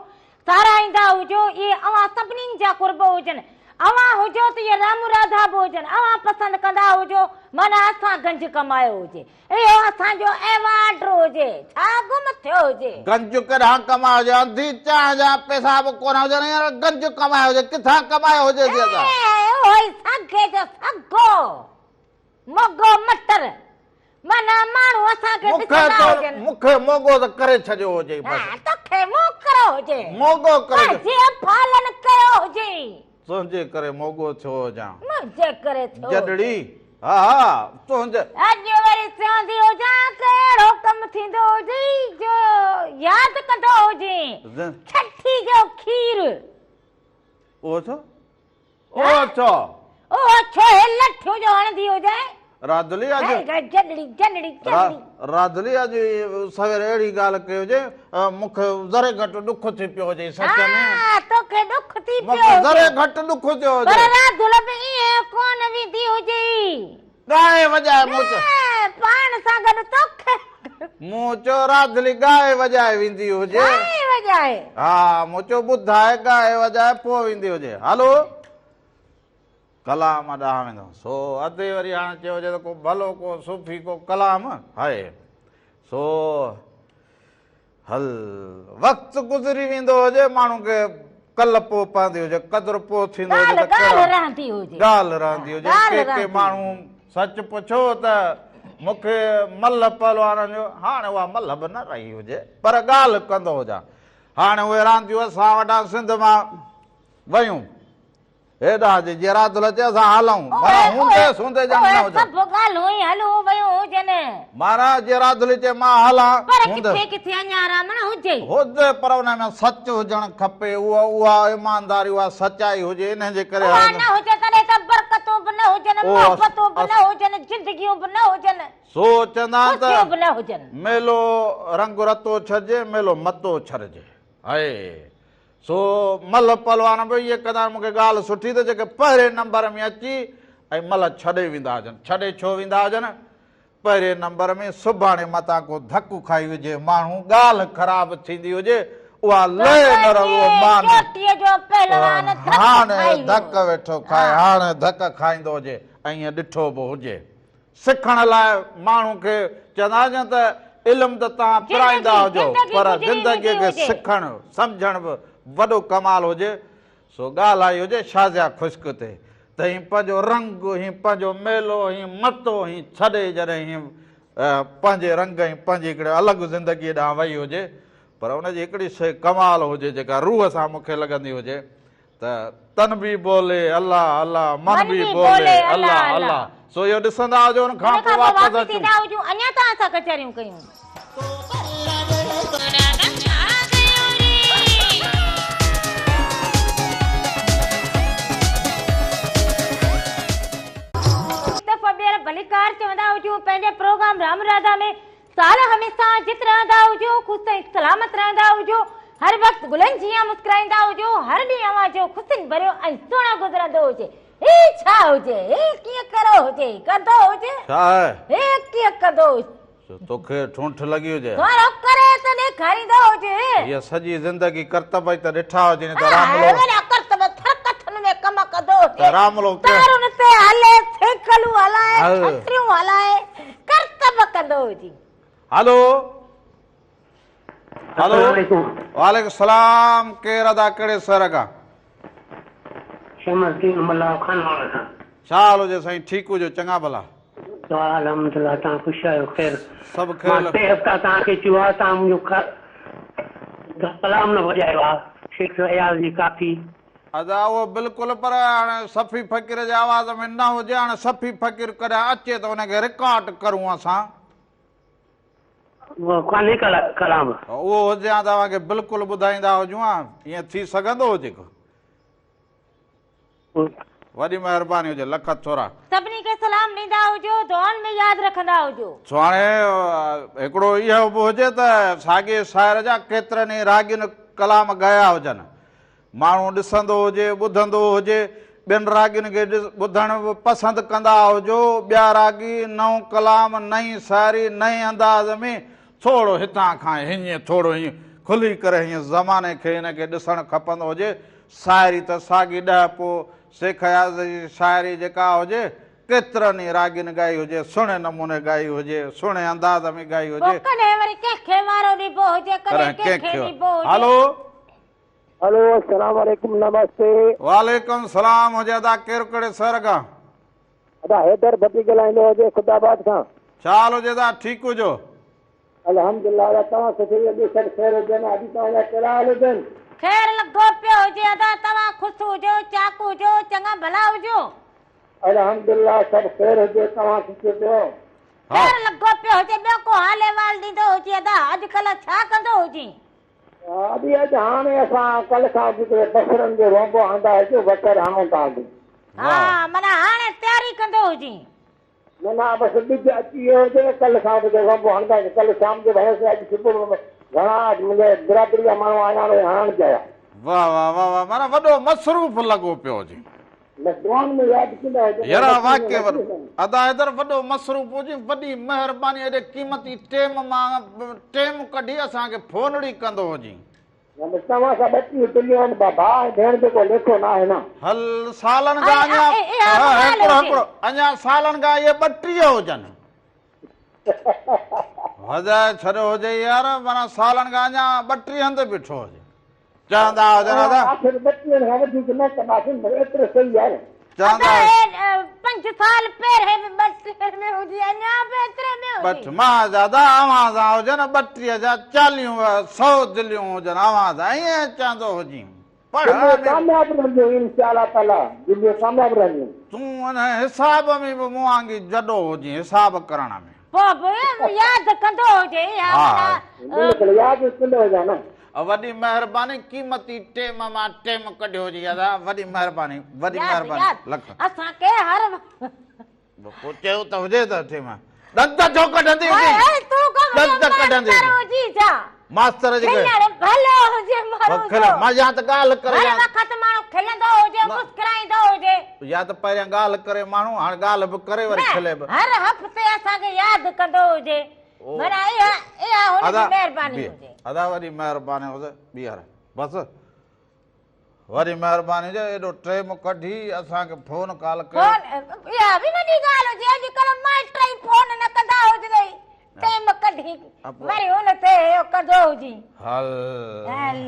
ساراهيندا هجو، اهي اوهان سڀنين جا قرب هجن. اوهان هجو ته اهي رام راڌا به هجن. اوهان پسند ڪندا هجو، معنيٰ اسان گنج ڪمايو هجي. اهو اسان جو ايوارڊ هجي. ڇا گم ٿيو هجي؟ گنج ڪڏهن ڪمايو هجي؟ انڌي چانهه جا پئسا به ڪونه هجن، هينئر گنج ڪمايو هجي. ڪٿان ڪمايو هجي ٿي اسان؟ اهو ئي سگهي جو سگهو. موڳو مٽر معنيٰ ماڻهو اسان کي ڏسندا هجن. مون کي موڳو ته ڪري ڇڏيو هجي بس. ها توکي موڪرو هجي. موڳو ڪري ڇڏيو. پنهنجي افعالن ڪيو هجي. تنهنجي ڪري موڳو ٿيو هجان. منهنجي ڪري ٿيو هجي. جڏڙي ها ها تنهنجي. اڄ وري چوندي هجان ڪهڙو ڪم ٿيندو هجي جو ياد ڪندو هجين. ڇٺي جو کير. اهو ڇو؟ اهو ڇو؟ اهو ڇو هي لٺيون جو هڻندي هجين؟ راڌلي اڄ جڏڙي جڏڙي جڏڙي. راڌلي اڄ سوير اهڙي ڳالهه ڪئي هجي مون کي ذري گهٽ ڏک ٿي پيو هجي سچ ۾. ها توکي ڏک ٿي پيو هجي. مون کي ذري گهٽ ڏک ٿيو هجي. پر راڌل به ائين ڪونه ويندي هجي. ڳائي وڄائي مون چيو. نه پاڻ سان گڏ توکي. مون چيو راڌلي ڳائي وڄائي ويندي هجي. ڳائي وڄائي. ها مون چيو ٻڌائي ڳائي وڄائي پوء ويندي هجي. هلو ڪلام ڏانهن ويندو. سو ادي وري هاڻ چيو هجي ته ڪو ڀلو ڪو صوفي ڪو ڪلام هاء سو هل وقت گذري ويندو هجي ماڻهو کي ڪل پوء پوندي هجي قدر پوء ٿيندو هجي ته ڳالهه رهندي هجي ڳالهه رهندي هجي ڪي ڪي ماڻهو سچ پڇو ته مون کي ملهه پهلوانن جو هاڻي اها ملهه به نه رهي هجي پر ڳالهه ڪندو هجان هاڻي اهي رانديون اسان وٽان سنڌ مان ويون هيڏانهن جي جي رات لچي اسان هلون معنيٰ هوندي سوندي ڄڻ نه هجن. اهي سڀ ڳالهيون ئي هلون ويون هجن. معنيٰ جي رات لچي مان هلان پر ڪٿي ڪٿي اڃا رامڻ هجي. هجي پر ان ۾ سچ هجڻ کپي اها اها ايمانداري اها سچائي هجي انهي جي ڪري اها نه هجي تڏهن ته برڪتون به نه هجن محبتون به نه هجن زندگيون به نه هجن. سو چوندا آهن ته خوشيون به نه هجن. ميلو رنگ رتو ڇڏجي ميلو متو ڇڏجي. هاء. سو ملهه پهلوان به اهي ڪندا آهن. مون کي ڳالهه سٺي ته جيڪي پهرين نمبر ۾ اچي ۽ ملهه ڇڏي ويندا هجن. ڇڏي ڇو ويندا هجن؟ پهرين نمبر ۾ سڀاڻي متان ڪو ڌڪ کائي وجهي، ماڻهو ڳالهه خراب ٿيندي هجي، اها لئه نه رهو مان هاڻي ڌڪ ويٺو کائي، هاڻي ڌڪ کائيندو هجي ۽ ائين ڏٺو به هجي. سکڻ لاء ماڻهو کي چوندا آهن ته علم ته توهان پرائيندا هجو پر زندگيء کي سکڻ سمجهڻ به وڏو ڪمال هجي. سو ڳالهه آئي هجي شازيا خشڪ تي ته هي پنهنجو رنگ، هي پنهنجو ميلو، هي متو هي ڇڏي جڏهن هي پنهنجي رنگ ۽ پنهنجي هڪڙي الڳ زندگيء ڏانهن وئي هجي پر ان جي هڪڙي شيء ڪمال هجي جيڪا روح سان مون کي لڳندي هجي ته تن به بولي الله الله من به بولي الله الله سو اهو ڏسندا هجو ان کان پوء واپس اچون. اڃا توهان سان ڪچهريون ڪيون. هڪ دفعو ٻيهر ڀليڪار چوندا هجون پنهنجي پروگرام رام راڌا ۾. سال هميشه جت رهندا هجو، خوش ۽ سلامت رهندا هجو، هر وقت گلن جيان مسڪرائيندا هجو، هر ڏينهن اوهان جو خوشين ڀريو ۽ سهڻو گذرندو هجي. هي ڇا هجي؟ هي ڪيئن ڪرو هجي؟ ڪندو هجي؟ ڇا آهي؟ هي ڪيئن ڪندو هجي؟ جو توکي ٺونٺ لڳي هجي. ٿورو ڪري ته ڏيکاريندو هجي. هيء سڄي زندگي ڪرتب ئي ته ڏٺا هجي نه ته راملو. ها وڏا ڪرتب ٿرڪٿن ۾ ڪم ڪندو هجي. ته راملو ڪنهن. تارن تي هلي، سيڪلون هلائي، ڇتريون هلائي. ڪرتب ڪندو هجي. هلو هلو وعليڪم السلام ڪير ادا ڪهڙي شهر کان. شمس الدين ملاح خانواهڻ کان. ڇا حال هجي سائين ٺيڪ هجو چڱا ڀلا. دعا الحمدلله توهان خوش آهيو خير سڀ خير مان ٽي هفتا توهان کي چيو آهي توهان منهنجو ڪلام نه وڄايو آهي شيخ اياز جي ڪافي. ادا اهو بلڪل پر هاڻي صفي فقير جي آواز ۾ نه هجي هاڻي صفي فقير ڪڏهن اچي ته ان کي رڪارڊ ڪرون اسان. اهو ڪانهي ڪلام. اهو هجي ها ته اوهان کي بلڪل ٻڌائيندا هجون ها ائين ٿي سگهندو هجي ڪو. وڏي مهرباني هجي لک ٿورا. سڀني کي سلام ڏيندا هجو دعائن ۾ ياد رکندا هجو. سو هاڻي هڪڙو اهو به هجي ته ساڳئي شاعر جا ڪيترن ئي راڳين ڪلام ڳايا هجن. ماڻهو ڏسندو هجي ٻڌندو هجي ٻين راڳين کي ٻڌڻ به پسند ڪندا هجو ٻيا راڳي نئون ڪلام نئين شاعري نئين انداز ۾ ٿورو هتان کان هيئن ٿورو هيئن کلي ڪري هيئن زماني کي هن کي ڏسڻ کپندو هجي شاعري ته ساڳي ڏهه پوء شيخ اياز جي شاعري جيڪا هجي، ڪيترن ئي راڳين ڳائي هجي، سهڻي نموني ڳائي هجي، سهڻي انداز ۾ ڳائي پوء هجي. ڪڏهن وري ڪنهن کي وارو ڏبو هجي، ڪڏهن ڪڏهن ڪنهن ڪنهن کي کي. ڏبو هجي. هلو. هلو السلام عليڪم نمستي. وعليڪم سلام هجي ادا ڪير ڪهڙي شهر کان. ادا حيدر ڀٽي ڳالهائيندو هجي خدا آباد کان. ڇا حال هجي ادا ٺيڪ هجو. الحمدلله ادا توهان سٺي اڳي سڀ خير هجن ادي توهان جا ڪهڙا حال هجن. خير لڳو پيو هجي ادا توهان خوش هجو چاڪ هجو چڱا ڀلا هجو. الحمدلله سڀ خير هجي توهان خوش هجو. خير لڳو پيو هجي ٻيو ڪو حال احوال ڏيندو هجي ادا اڄڪلهه ڇا ڪندو هجين. ادي اڄ هاڻي اسان ڪلهه کان جيڪي بصرن جو رونبو آندا هجو بصر هڻون ٿا اڄ. ها معنيٰ هاڻي تياري ڪندو هجين. نه نه بس ٻج اچي ويو هجي ڪلهه کان وٺي رونبو هڻنداسين ڪلهه شام جو هنيوسين اڄ صبح به گهڻا منهنجي برادري جا ماڻهو آيا آهن اهي هڻڻ چاهيا. واه واه واه واه معنيٰ وڏو مصروف لڳو پيو هجي. بس دعائن ۾ ياد ڪندا هجو. يرا واقعي وڏو ادا حيدر وڏو مصروف هجين وڏي مهرباني ايڏي قيمتي ٽيم مان ٽيم ڪڍي اسان کي فونڙي ڪندو هجين. نه بس توهان سان 32 دليون آهن ڀاء ۽ ڀيڻ جو ڪو ليکو ناهي نه. هل سالن کان اڃا هڪڙو هڪڙو اڃا سالن کان اهي 32 هجن. وڄائي ڇڏيو هجي يار معنيٰ سالن کان اڃا 32 تي بيٺو هجي. چوندا هجن ادا. آخر 32 کان وڌيڪ نه ڪنداسين پر ايترو صحيح آهي. چوندا ادا 5 سال پهرين به 32 ۾ هجي اڃا به ايتري ۾ هجي. بٺ مان ادا اوهان سان هجن 32 جا 40 سو دليون هجن اوهان سان ائين چوندو هجين. پڙهڻ ۾ ڪامياب رهنديون انشاء الله تعالي دليون ڪامياب رهنديون. تون ان حساب ۾ به مون وانگي جڏو هجين حساب ڪرڻ ۾. پوء به ياد ڪندو هجي اها معنيٰ. بلڪل ياد ڪندو هجان نه. وڏي مهرباني قيمتي ٽيم مان ٽيم ڪڍيو هجي ادا وڏي مهرباني وڏي مهرباني لک. اسان کي هر پوء چيو ته هجي ته ٽيم ڏند ڇو ڪڍندي هجي ڏند ڪڍندي هجي ماستر جي کلڻ ڀلو هجي ماڻهو مان يا ته ڳالهه ڪري هر وقت ماڻهو کلندو هجي مسڪرائيندو هجي يا ته پهريان ڳالهه ڪري ماڻهو هاڻ ڳالهه به ڪري وري کلي به هر هفتي اسان کي ياد ڪندو هجي معنيٰ اها اها هن جي مهرباني هجي. ادا وڏي مهرباني هجي ٻيهر بس وڏي مهرباني هجي ايڏو ٽيم ڪڍي اسان کي فون ڪال ڪيو. فون اها به وڏي ڳالهه هجي اڄڪلهه مائٽ ئي فون نه ڪندا هجنئي ٽيم ڪڍي وري هن تي اهو ڪندو هجي. هل هل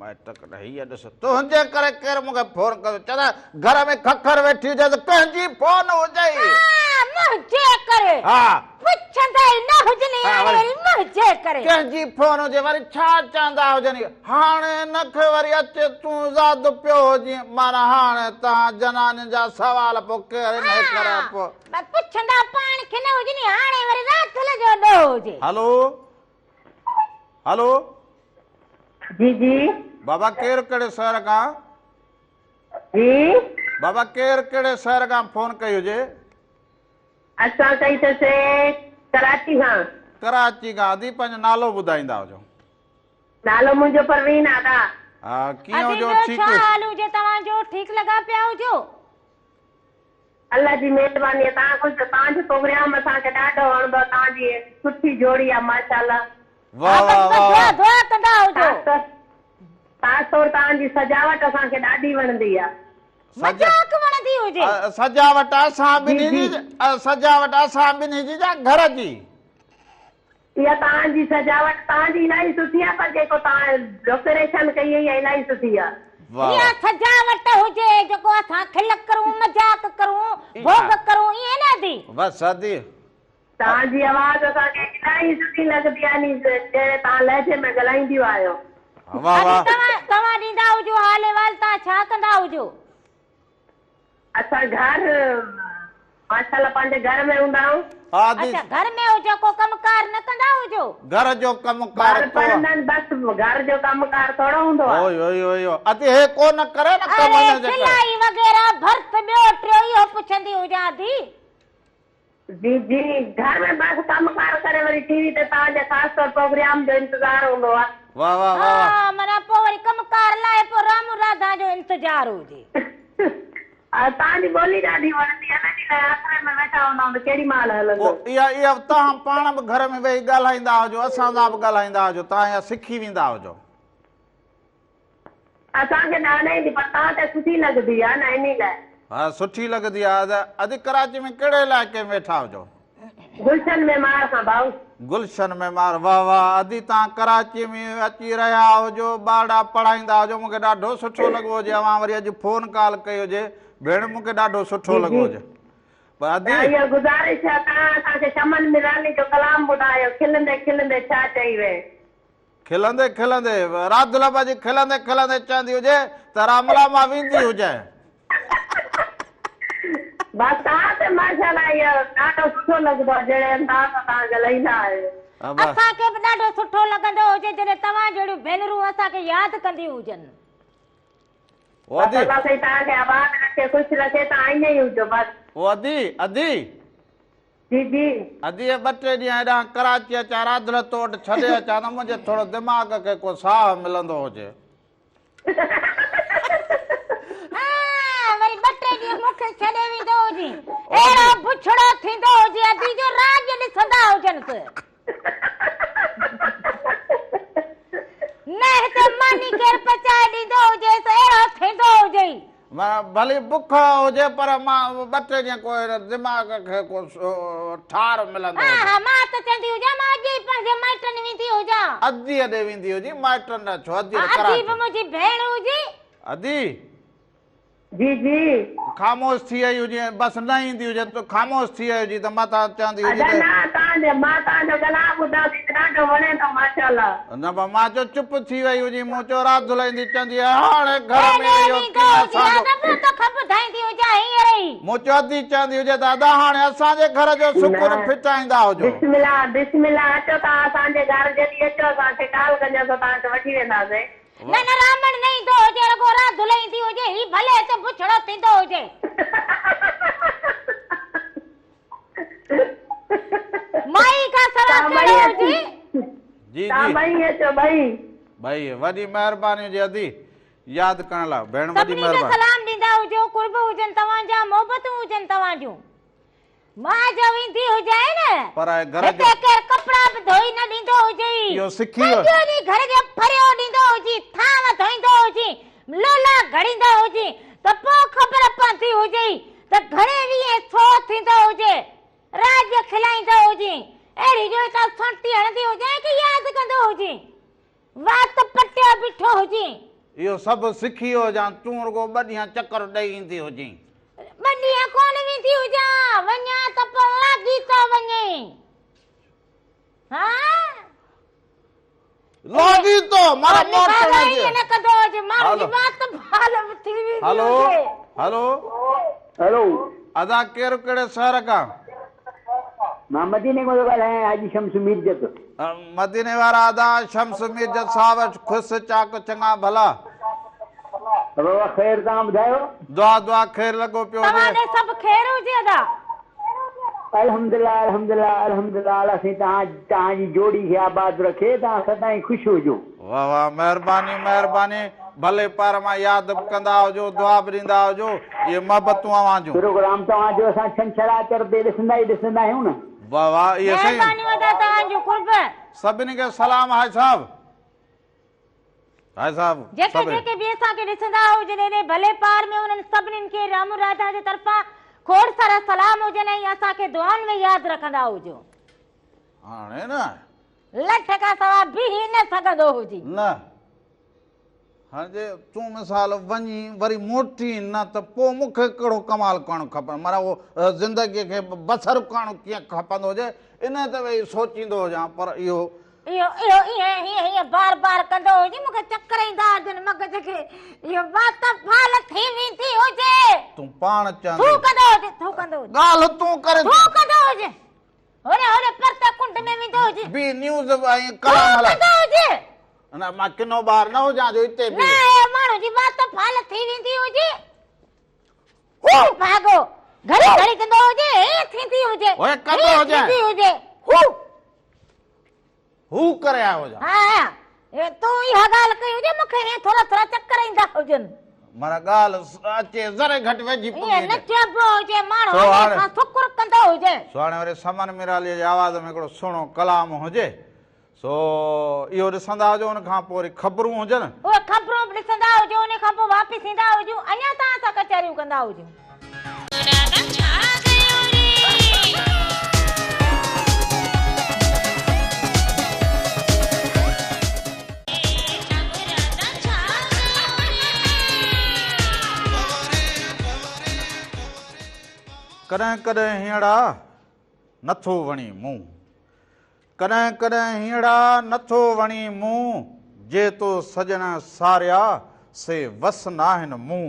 مائٽ ڪڏهن هيء ڏس تنهنجي ڪري ڪير مون کي فون ڪندو چوندا گهر ۾ ککر ويٺي هجي ته ڪنهن جي فون هجئي. ها منهنجي ڪري. ها. پڇندا ئي نه هجن هاڻي وري منهنجي ڪري. ڪنهن جي فون هجي وري ڇا چوندا هجن هاڻي هن کي وري اچي تون زاد پيو هجين معنيٰ هاڻي توهان جنانين جا سوال پوء ڪير انهي ڪري پوء. پڇندا پاڻ کي نه هجن هاڻي وري راٿل جو ڏوهه هجي. هلو. هلو. جي جي. بابا ڪير ڪهڙي شهر کان. جي. بابا ڪير ڪهڙي شهر کان فون ڪئي هجي. اسان ڪئي اٿسي ڪراچي کان. ڪراچي کان ادي پنهنجو نالو ٻڌائيندا هجو. نالو منهنجو پروين آ ادا. ها ڪيئن ادي هجو ٻيو ٺيڪ. ڇا حال هجي توهان جو ٺيڪ لڳا پيا هجو. الله جي مهرباني آ توهان خوش توهان جو پروگرام اسان کي ڏاڍو وڻندو آ توهان جي سٺي جوڙي آ ماشاءالله. واه واه واه دعا دعا ڪندا هجو. خاص طور توهان جي سجاوٽ اسان کي ڏاڍي وڻندي آ. مذاق وڻندي هجي. سجاوٽ اسان ٻنهي جي سجاوٽ اسان ٻنهي جي يا گهر جي. اها توهان جي سجاوٽ توهان جي الاهي سٺي آ پر جيڪو توهان ڊيڪوريشن ڪئي اها الاهي سٺي آ. اها سجاوٽ هجي جيڪو اسان کل ڪرون مذاق ڪرون ڀوڳ ڪرون ائين نه ادي. بس ادي. توهان جي آواز اسان کي الاهي سٺي لڳندي آهي ني جهڙي توهان لهجي ۾ ڳالهائينديون آهيو. واه واه. ادي توهان توهان ڏيندا هجو حال احوال توهان ڇا ڪندا هجو. اسان گهر ماشاءالله پنهنجي گهر ۾ هوندا آهيون. ادي. اڇا گهر ۾ هجو ڪو ڪم ڪار نه ڪندا هجو. گهر جو ڪم ڪار ٻار پڙهندا آهن بس گهر جو ڪم ڪار ٿورو هوندو آهي. اوئي اوئي اوئي ادي هي ڪو نه ڪري نه ڪم اري هن جي ڪري. سلائي وغيره ڀرت ٻيو ٽيو اهو پڇندي هجان ادي. جي جي گهر ۾ بس ڪم ڪار ڪري وري ٽي وي تي توهان جي خاص طور پروگرام جو انتظار هوندو آهي. واه واه واه واه. ها معنيٰ پوء وري ڪم ڪار لاهي پوء رامو راڌا جو انتظار هجي. توهان جي ٻولي ڏاڍي وڻندي آهي نه انهي لاء آسري ۾ ويٺا هوندا آهيون ته ڪيڏي مهل هلندو. پوء اها اها توهان پاڻ به گهر ۾ ويهي ڳالهائيندا هجو اسان سان به ڳالهائيندا هجو توهان اها سکي ويندا هجو. اسان کي ته نه ايندي پر توهان کي سٺي لڳندي آهي نه انهي لاء. ها سٺي لڳندي آهي ادي ڪراچي ۾ ڪهڙي علائقي ۾ ويٺا هجو. گلشن معمار کان ڀائو. گلشن معمار واه واه ادي توهان ڪراچي ۾ اچي رهيا هجو ٻارڙا پڙهائيندا هجو مونکي ڏاڍو سٺو لڳو هجي اوهان وري اڄ فون ڪال ڪئي هجي ڀيڻ مونکي ڏاڍو سٺو جي لڳو جي هجي پر ادي. ته اها گذارش آهي توهان اسان کي چمن ميرالي جو ڪلام ٻڌايو کلندي کلندي ڇا چئي وئين. کلندي کلندي راڌل به اڄ کلندي کلندي چوندي هجي ته راملا مان ويندي هجين. بس توهان تي ماشاءالله اهو ڏاڍو سٺو لڳندو آهي جهڙي انداز سان توهان ڳالهائيندا آهيو. اسان کي به ڏاڍو سٺو لڳندو هجي جڏهن توهان جهڙيون ڀينرون اسان کي ياد ڪنديون هجن. او بس ادي. الله سائين توهان کي آباد رکي خوش رکي توهان ائين ئي هجو بس. او ادي ادي. جي جي. ادي ٻه ٽي ڏينهن هيڏانهن ڪراچي اچان راڌل تو وٽ ڇڏي اچان ته منهنجي ٿورو دماغ کي ڪو ساهه ملندو هجي. ها وري ٻه ٽي ڏينهن مون کي ڇڏي ويندو هجين. اهڙو بڇڙو ٿيندو هجي ادي جو راڄ ڏسندا هجنس. نه هتي ماني ڪير پچائي ڏيندو هجيس اهڙو ٿيندو هجئي. ڀلي بک هجي پر مان ٻه ٽي ڏينهن ڪو دماغ کي ڪو ٺار ملندو ها هجي. ها مان ته چوندي هجان مان اڄ ئي پنهنجي مائٽن ويندي هجان. اديء ڏي ويندي هجي مائٽن ڏانهن ڇو اديء ها ڏي ادي به ڪراچي. منهنجي ڀيڻ هجي. ادي. جي جي. خاموش ٿي وئي هجي بس نه ايندي هجي ته خاموش ٿي وئي هجي ته متان چوندي هجي ادا ته. نه توهان جو مان توهان جو ڪلام ٻڌان ٿي ته ڏاڍو وڻي ٿو ماشاءالله. نه پر مان چيو چپ ٿي وئي هجي مون چيو راڌل ايندي چوندي هاڻي گهر ۾ هيڏي اهو ويندو ڪين هجي اسان ها جو. ته مون توکي ٻڌائيندي هجان هينئر ئي. مون چيو ادي چوندي هجي ته ادا هاڻي اسان جي گهر جو سڪون نه ڦٽائيندا هجو. بسم الله بسم الله اچو توهان اسان جي گهر جڏهن اچو اسان کي ڪال ڪجو اسان توهان کي وٺي وينداسين. نه نه رامڻ نه ايندو هجي رڳو راڌل ايندي هجي هي ڀلي هتي بڇڙو ٿيندو هجي. مائي کان سوا توهان ڪهڙو ٻئي هجي. جي جي. توهان ٻئي اچو ٻئي. ٻئي وڏي مهرباني هجي ادي ياد ڪرڻ لاء ڀيڻ وڏي سڀني کي مهرباني. سلام ڏيندا هجو قرب هجن توهان جا محبتون هجن توهان جون. مان جو ويندي هجانء نه، پر آء گهر جو. هتي ڪير ڪپڙا به ڌوئي نه ڏيندو هجئي. اهو سکي ويو. سڄو ڏينهن گهر جو ڦريو ڏيندو هجين، ٿانو ڌوئيندو هجين، لولا گهڙيندو هجين ته پوء خبر پوندي هجئي ته گهڻي ويهين سو ٿيندو هجي. راڄ کلائيندو هجين، اهڙي جو هتان سونٽي هڻندي هجانء ڪي ياد ڪندو هجين. وات پٽيو بيٺو هجين. اهو سڀ سکي ويو هجان، تون رڳو ٻه ڏينهن چڪر ڏئي ايندي هجين. ٻه ڏينهن ڪونه ويندي هجان، وڃان ته پوء لاڳيتو وڃين. ها؟ لاڳيتو، معنيٰ موٽڻ جي. ائين نه ڪندو هج، ماڻهو جي وات ڀال به ٿي ويندي هلو، هجي. هلو. هلو. ادا ڪير ڪهڙي شهر کان؟ مان مديني کان ٿو ڳالهايان حاجي شمس ميرجت. مديني وارا ادا شمس ميرجت صاحب خوش چاڪ چڱا ڀلا. بابا خير توهان ٻڌايو. دعا دعا خير لڳو پيو هجي. توهان ڏي سڀ خير هجي ادا. الحمدلله الحمدلله الحمدلله الله سائين توهان توهان جي جوڙي کي آباد رکي توهان سدائين خوش هجو. واه واه مهرباني مهرباني ڀلي پار مان ياد به ڪندا هجو دعا به ڏيندا هجو اهي محبتون اوهان جون. پروگرام توهان جو اسان ڇنڇر آچر تي ڏسندا ئي ڏسندا آهيون نه. واه واه اهي سائين. مهربانيون ادا توهان جون قرب. سڀني کي سلام حاجي صاحب حاجي صاحب جيڪي سڀئي. جيڪي به اسان کي ڏسندا هجن ايڏي ڀلي پار ۾ انهن سڀنين کي رام راڌا جي طرفان کوڙ سارا سلام هجن ۽ اسان کي دعائن ۾ ياد رکندا هجو. هاڻي نه. لٺ کان سوا بيهي نه سگهندو هجي. نه. هاڻي جي تون مثال وڃين وري موٽين نه ته پوء مون کي ڪهڙو ڪمال ڪرڻ کپي معنيٰ اهو زندگيء کي بسر ڪرڻ ڪيئن کپندو هجي انهيء تي ويهي سوچيندو هجان پر اهو. اهو اهو ائين هيئن هيئن بار بار ڪندو هجي مون کي چڪر ايندا هجن مغز کي اهو وات ڦال ٿي ويندي هجي. تون پاڻ چوندين. ٿو ڪندو هجي ٿو ڪندو هجي. ڳالهه تون ڪرين ٿو ڪندو هجي. هوڏي هوڏي پرت ڪنڊ ۾ ويندو هجي. بي نيوز ۽ ڪلام هلائي. ٿو ڪندو هجي. نه مان ڪنو ٻار نه هجان جو اتي بيهي. نه اهو ماڻهو جي وات ڦال ٿي ويندي هجي. هو ڀاڳو گهڙي گهڙي ڪندو هجي هيئن ٿيندي هجي. هوء ڪندو هجي. ٿيندي هجي. هو هو ڪري آيو هجان. ها ها تون اها ڳالهه ڪئي هجي مون کي ائين ٿورا ٿورا چڪر ايندا هجن. معنيٰ ڳالهه اچي ذري گهٽ ويجهي پڳي ائين نه چئبو هجي ماڻهو هميشه کان شڪر ڪندو هجي. سو هاڻي وري سمن ميراليء جي آواز ۾ هڪڙو سهڻو ڪلام هجي سو اهو ڏسندا هجو ان کان پوء وري خبرون هجن. اهي خبرون به ڏسندا هجو ان کان پوء واپس ايندا هجون اڃا توهان سان ڪچهريون ڪندا هجون. ڪڏهن ڪڏهن هينئڙا نٿو وڻي مون. ڪڏهن ڪڏهن هينئڙا نٿو وڻي مون، جي تو سڄڻ ساريا سي وس ناهن مون،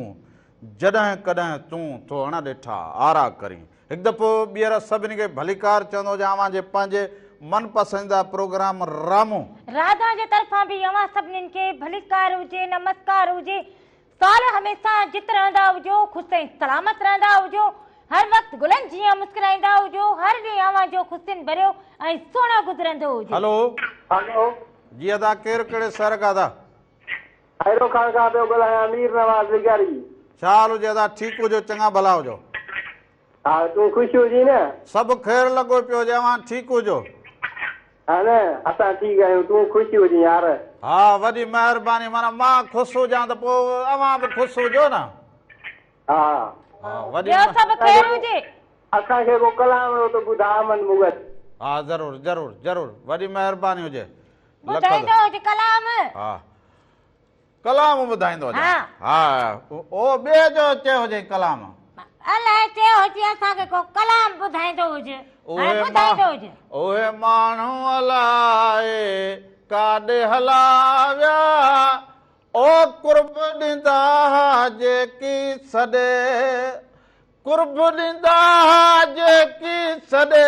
جڏهن ڪڏهن تون ٿو اڻ ڏٺا آرا ڪرين. هڪ دفعو ٻيهر سڀني کي ڀليڪار چوندو هجان اوهان جي پنهنجي من پسنديده پروگرام رامو. راڌا جي طرفان به اوهان سڀنين کي ڀليڪار هجي نمسڪار هجي. سال هميشه جت رهندا هجو، خوش ۽ سلامت رهندا هجو، هر وقت گلن جيان مسڪرائيندا هجو، هر ڏينهن اوهان جو خوشين ڀريو ۽ سهڻو گذرندو هجي. هلو. هلو. جي ادا ڪير ڪهڙي شهر کان ادا. خيرو خان کان پيو ڳالهايان مير نواز لغاري. ڇا حال هجي ادا ٺيڪ هجو چڱا ڀلا هجو. ها تون خوش هجين نه. سڀ خير لڳو پيو هجي اوهان ٺيڪ هجو. ها نه اسان ٺيڪ آهيون تون خوش هجين يار. ها وڏي مهرباني معنيٰ مان خوش هجان ته پوء اوهان به خوش هجو نه. ها. ها وڏي ٻيو سڀ خير هجي. اسان کي ڪو ڪلام رو ته ٻڌاء من مغل. ها ضرور ضرور ضرور وڏي مهرباني هجي. ٻڌائيندو هجي ڪلام. ها ڪلام ٻڌائيندو هجان. ها او ٻئي جو چيو هجئين ڪلام. الائي چيو هجي اسان کي ڪو ڪلام ٻڌائيندو هجي. هاڻي ٻڌائيندو هجي. اهي ماڻهو الائي ڪاڏي هلا ويا او قرب ڏيندا ها جيڪي سڏي قرب ڏيندا ها جيڪي سڏي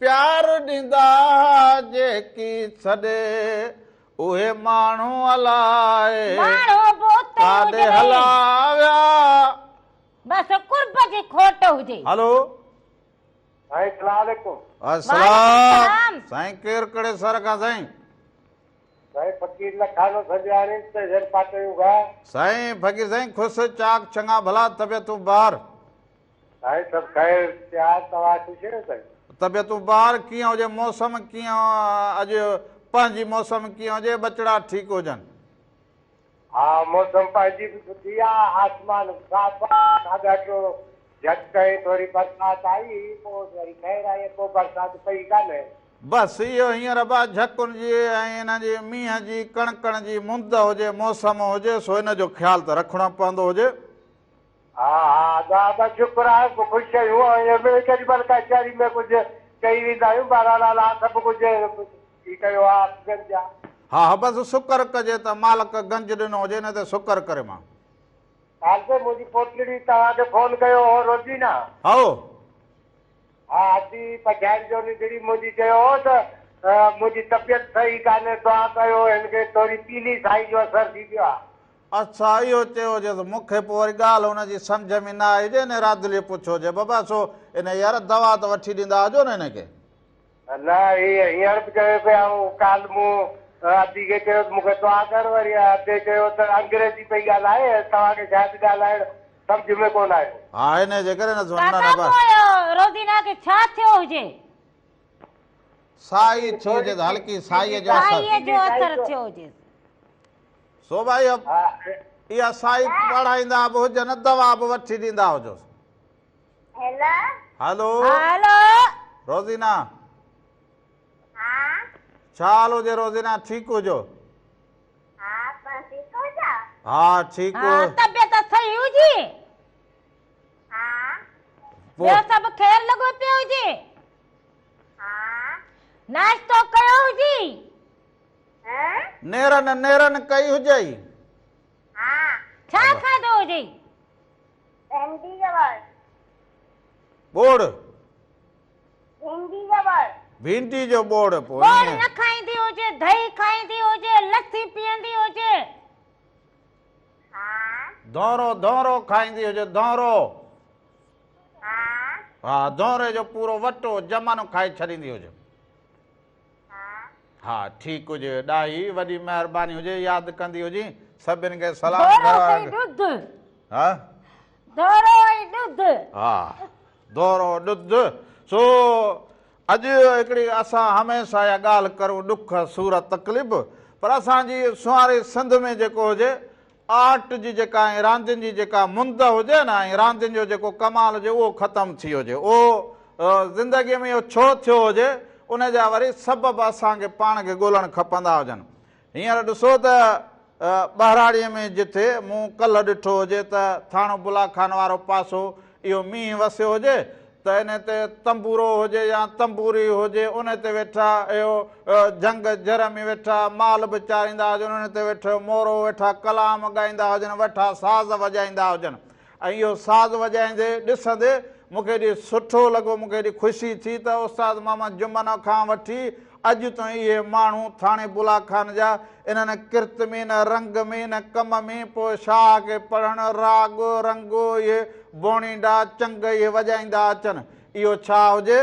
پيار ڏيندا ها جيڪي سڏي، اهي ماڻهو الائي ماڻهو به اتي ئي ڪاڏي هجن. هلا ويا. بس قرب جي کوٽ هجي. هلو. سائين سلام عليڪم. السلام سائين ڪير ڪهڙي سر کان سائين. سائين فقير لکانو سنجراڻي اسٽيشن پاٽويون کان. سائين فقير سائين خوش چاڪ چڱا ڀلا طبيعتون بهار. سائين سڀ خير پيار توهان خوش آهيو سائين. طبيعتون بهار ڪيئن هجي موسم ڪيئن اڄ پنهنجي موسم ڪيئن هجي ٻچڙا ٺيڪ هجن. ها موسم پنهنجي به سٺي آ آسمان به صاف آ آڳاٽو جهٽ ۽ ٿوري برسات آئي پو وري خير آهي ڪو برسات پئي ڪانه. بس اهو هينئر به جهڪن جي ۽ انهن جي مينهن جي ڪڻڪڻ جي مند هجي موسم هجي سو ان جو خيال ته رکڻو پوندو هجي. ها ها ادا ادا شڪر آهي پوء خوش آهيون ۽ ۾ ڪيڏي مهل ڪچهري ۾ ڪجهه چئي ويندا آهيون بهرحال الله سڀ ڪجهه ٿي ڪيو آهي گنج آ. ها ها بس شڪر ڪجي ته مالڪ گنج ڏنو هجي نه ته شڪر ڪري مان. خالد منهنجي پوٽلڙي توهان کي فون ڪيو هو روزينا. هائو. ها ادي پڇائڻ جو ننڍڙي منهنجي چيو هو ته منهنجي طبيعت صحيح ڪانهي دعا ڪيو هن کي ٿوري پيلي سائي جو اثر ٿي پيو آ. اڇا اهو چيو هجيس مون کي پوء وري ڳالهه هن جي سمجهه ۾ نه آئي هجي انهي رادليء پڇيو هجي بابا سو انهي يار دوا ته وٺي ڏيندا هجو نه هن کي. نه هي هينئر به چوي پئي آئون ڪالهه مون ادي کي چيو ته مون کي دعا ڪر وري ادي چيو ته انگريزي پئي ڳالهائي توهان کي شايد ڳالهائڻ سمجهه ۾ ڪونه آيو. ها انهي جي ڪري نه سو نه ڪاڪا نه بس. پوء روزينا کي ڇا ٿيو هجي. سائي ٿي هجيس هلڪي سائيء جو اثر. سائيء جو اثر ٿيو هجيس. سو ڀائي اها سائي پڙهائيندا به هجن دوا به وٺي ڏيندا هجوس. هيلو. هلو. هلو. روزينا. ها. ڇا حال هجي روزينا ٺيڪ هجو. ها بس. ها ٺيڪ. ها طبيعت صحيح هجي؟ ها. ٻيو سڀ خير لڳو پيو هجي؟ ها. ناشتو ڪيو هجي؟ ها. نيرن نيرن ڪئي هجئي؟ ها. ڇا کاڌو هجئي؟ ڀينڊي جو ٻوڙ. ٻوڙ. ڀينڊي جو ٻوڙ. ڀينڊي جو ٻوڙ پوء ٻوڙ ائين. نه کائيندي هجي، ڏهي کائيندي هجي، لسي پيئندي هجي. ها. ڌونرو ڌونرو کائيندي هجي ڌونرو. ها. ها ڌونري جو پورو وٽو جمن کائي ڇڏيندي هجي. ها. ها ٺيڪ هجي ڏاهي وڏي مهرباني هجي ياد ڪندي هجين سڀن کي سلام ڌورو گهر ۽ وارن کي. ڏڌ. ها. ڌورو ۽ ڏڌ. ها ڌورو ڏڌ سو اڄ هڪڙي اسان هميشه اها ڳالهه ڪرون ڏک سور تڪليف پر اسان جي سونهاري سنڌ ۾ جيڪو هجي آرٽ جي جيڪا ۽ راندين جي جيڪا مند هجي نه ۽ راندين جو جيڪو ڪمال هجي اهو ختم ٿي هجي اهو زندگي ۾ اهو ڇو ٿيو هجي ان جا وري سبب اسان کي پاڻ کي ڳولڻ کپندا هجن هينئر ڏسو ته ٻهراڙيء ۾ جٿي مون ڪلهه ڏٺو هجي ته ٿاڻو بلا خان وارو پاسو اهو مينهن وسيو هجي ته ان تي تنبورو هجي يا تنبوري هجي ان تي ويٺا اهو جهنگ جهر ۾ ويٺا مال به چاريندا هجن ان تي ويٺو مورو ويٺا ڪلام ڳائيندا هجن ويٺا ساز وڄائيندا هجن ۽ اهو ساز وڄائيندي ڏسندي مون کي ايڏي سٺو لڳو، مون کي ايڏي خوشي ٿي ته استاد محمد جمن کان وٺي اڄ تائين اهي ماڻهو ٿاڻي بلا خان جا انهن ڪرت ۾ نه رنگ ۾ نه ڪم ۾ پوء شاهه کي پڙهڻ، راڳ، رنگ، اهي بوڻينڊا، چنگ اهي وڄائيندا اچن. اهو ڇا هجي؟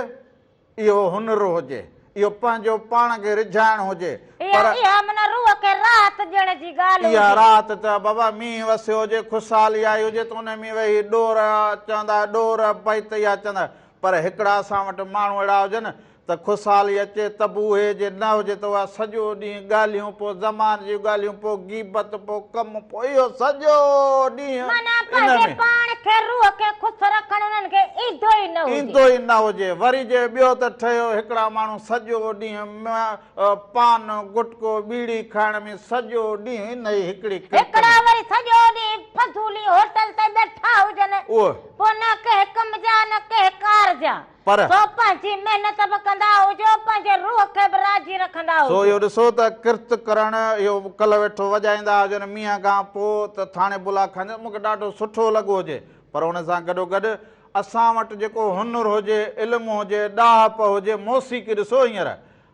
اهو هنر هجي، اهو پنهنجو پاڻ کي رجهائڻ هجي، پر. اها معنيٰ روح کي راحت ڏيڻ جي ڳالهه اها هجي. راحت ته بابا مينهن وسيو هجي، خوشحالي آئي هجي ته ان ۾ ويهي ڏور چوندا، ڏور بيت اها چوندا، پر هڪڙا اسان وٽ ماڻهو اهڙا هجن ته خوشحالي اچي ته به اهي جي نه هجي ته اها سڄو ڏينهن ڳالهيون، پوء زمان جون ڳالهيون، پوء غيبت، پوء ڪم، پوء اهو سڄو ڏينهن معنيٰ ان پنهنجي ۾. پاڻ کي روح کي خوش رکڻ انهن کي ايندو ئي نه هجي. ايندو ئي نه هجي. وري جي ٻيو ته ٺهيو هڪڙا ماڻهو سڄو ڏينهن پان، گٽڪو، ٻيڙي کائڻ ۾ سڄو ڏينهن انهي هڪڙي ڪرت ۾. هڪڙا وري سڄو ڏينهن فضولي هوٽل تي ويٺا هجن. اهو. پوء نه ڪنهن ڪم جا نه ڪنهن ڪار جا. پر. سو پنهنجي محنت به ڪندا هجو، پنهنجي روح کي به راضي رکندا سو هجو. اهو ڏسو ته ڪرت ڪرڻ اهو ڪلهه ويٺو وڄائيندا هجن مينهن کان پوء ته ٿاڻي بلا کان مون کي ڏاڍو سٺو لڳو هجي پر ان سان گڏوگڏ اسان وٽ جيڪو هنر هجي علم هجي ڏاهپ هجي موسيقي ڏسو هينئر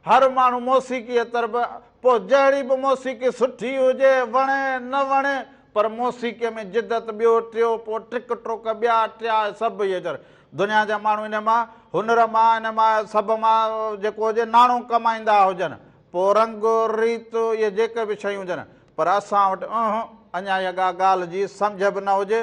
هر ماڻهو موسيقيء طرف پوء جهڙي به موسيقي سٺي هجي وڻي نه وڻي پر موسيقيء ۾ جدت ٻيو ٽيو پوء ٽرڪ ٽوڪ ٻيا ٽيا سڀ اهي دنيا جا ماڻهو ان مان هنر مان ان مان سڀ مان جيڪو هجي ناڻو ڪمائيندا هجن پوء رنگ ريت اهي جيڪي به شيون هجن پر اسان وٽ اونهه اڃا اها ڪا ڳالهه جي سمجهه به نه هجي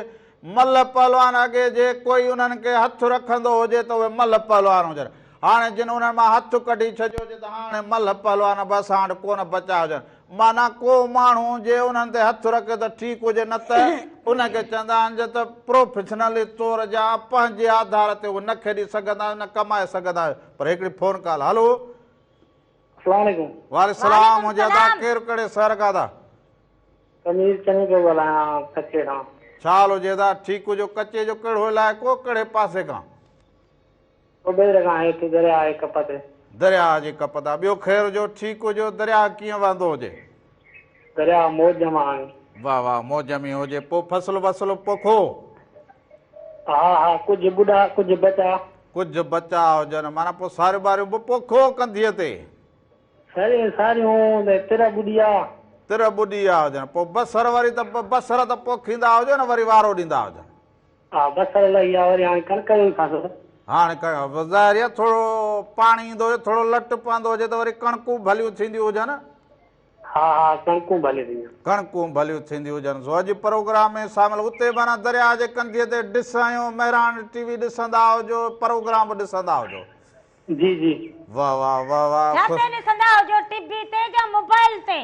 ملهه پهلوان اڳي جي ڪوئي انهن کي هٿ رکندو هجي ته اهي ملهه پهلوان هجن هاڻي جن انهن مان هٿ ڪڍي ڇڏيو هجي ته هاڻي ملهه پهلوان به اسان وٽ ڪونه بچا هجن معنيٰ ڪو ماڻهو جي انهن تي هٿ رکي ته ٺيڪ هجي نه ته ان کي چوندا آهن جي ته پروفيشنلي طور جا پنهنجي آڌار تي اهي نه کيڏي سگهندا آهيو نه ڪمائي سگهندا آهيو پر هڪڙي فون ڪال هلو. السلام عليڪم. وعليڪم السلام هجي ادا ڪير ڪهڙي شهر کان ادا. تنوير چني پيو ڳالهايان ڪچي کان. ڇا حال هجي ادا ٺيڪ هجو ڪچي جو ڪهڙو علائقو ڪهڙي پاسي کان. ٻٻير کان هيٺ درياء جي ڪپ تي. درياء جي ڪپ تان. ٻيو خير هجيو ٺيڪ هجيو درياء ڪيئن وهندو هجي. درياء موج مان آهي. واه واه موج ۾ هجي پو فصل وصل پوکو. ها ها ڪجهه ٻڏا ڪجهه بچا. ڪجهه بچا هجن معنيٰ پو ساريون ٻاريون به پوکو ڪنڌيء تي. ساريون ساريون ته تر ٻڏي آ. تر ٻڏي آ هجن پو بصر وري ته بصر ته پوکيندا هجو نه وري وارو ڏيندا هجن. ها بصر لهي ويا وري هاڻي ڪڻڪ جو ئي فصل. هاڻي ڪڻڪ ظاهر آهي ٿورو پاڻي ايندو هجي ٿورو لٽ پوندو هجي ته وري ڪڻڪون ڀليون ٿينديون هجن. ها ها ڪڻڪون ڀليون ٿينديون. ڪڻڪون ڀليون ٿينديون هجن سو اڄ پروگرام ۾ شامل اتي معنيٰ درياء جي ڪنڌيء تي ڊس هنيو مهراڻ ٽي وي ڏسندا هجو پروگرام به ڏسندا هجو. جي جي. واه واه واه واه ڇا تي ڏسندا هجو ٽي وي تي يا موبائل تي.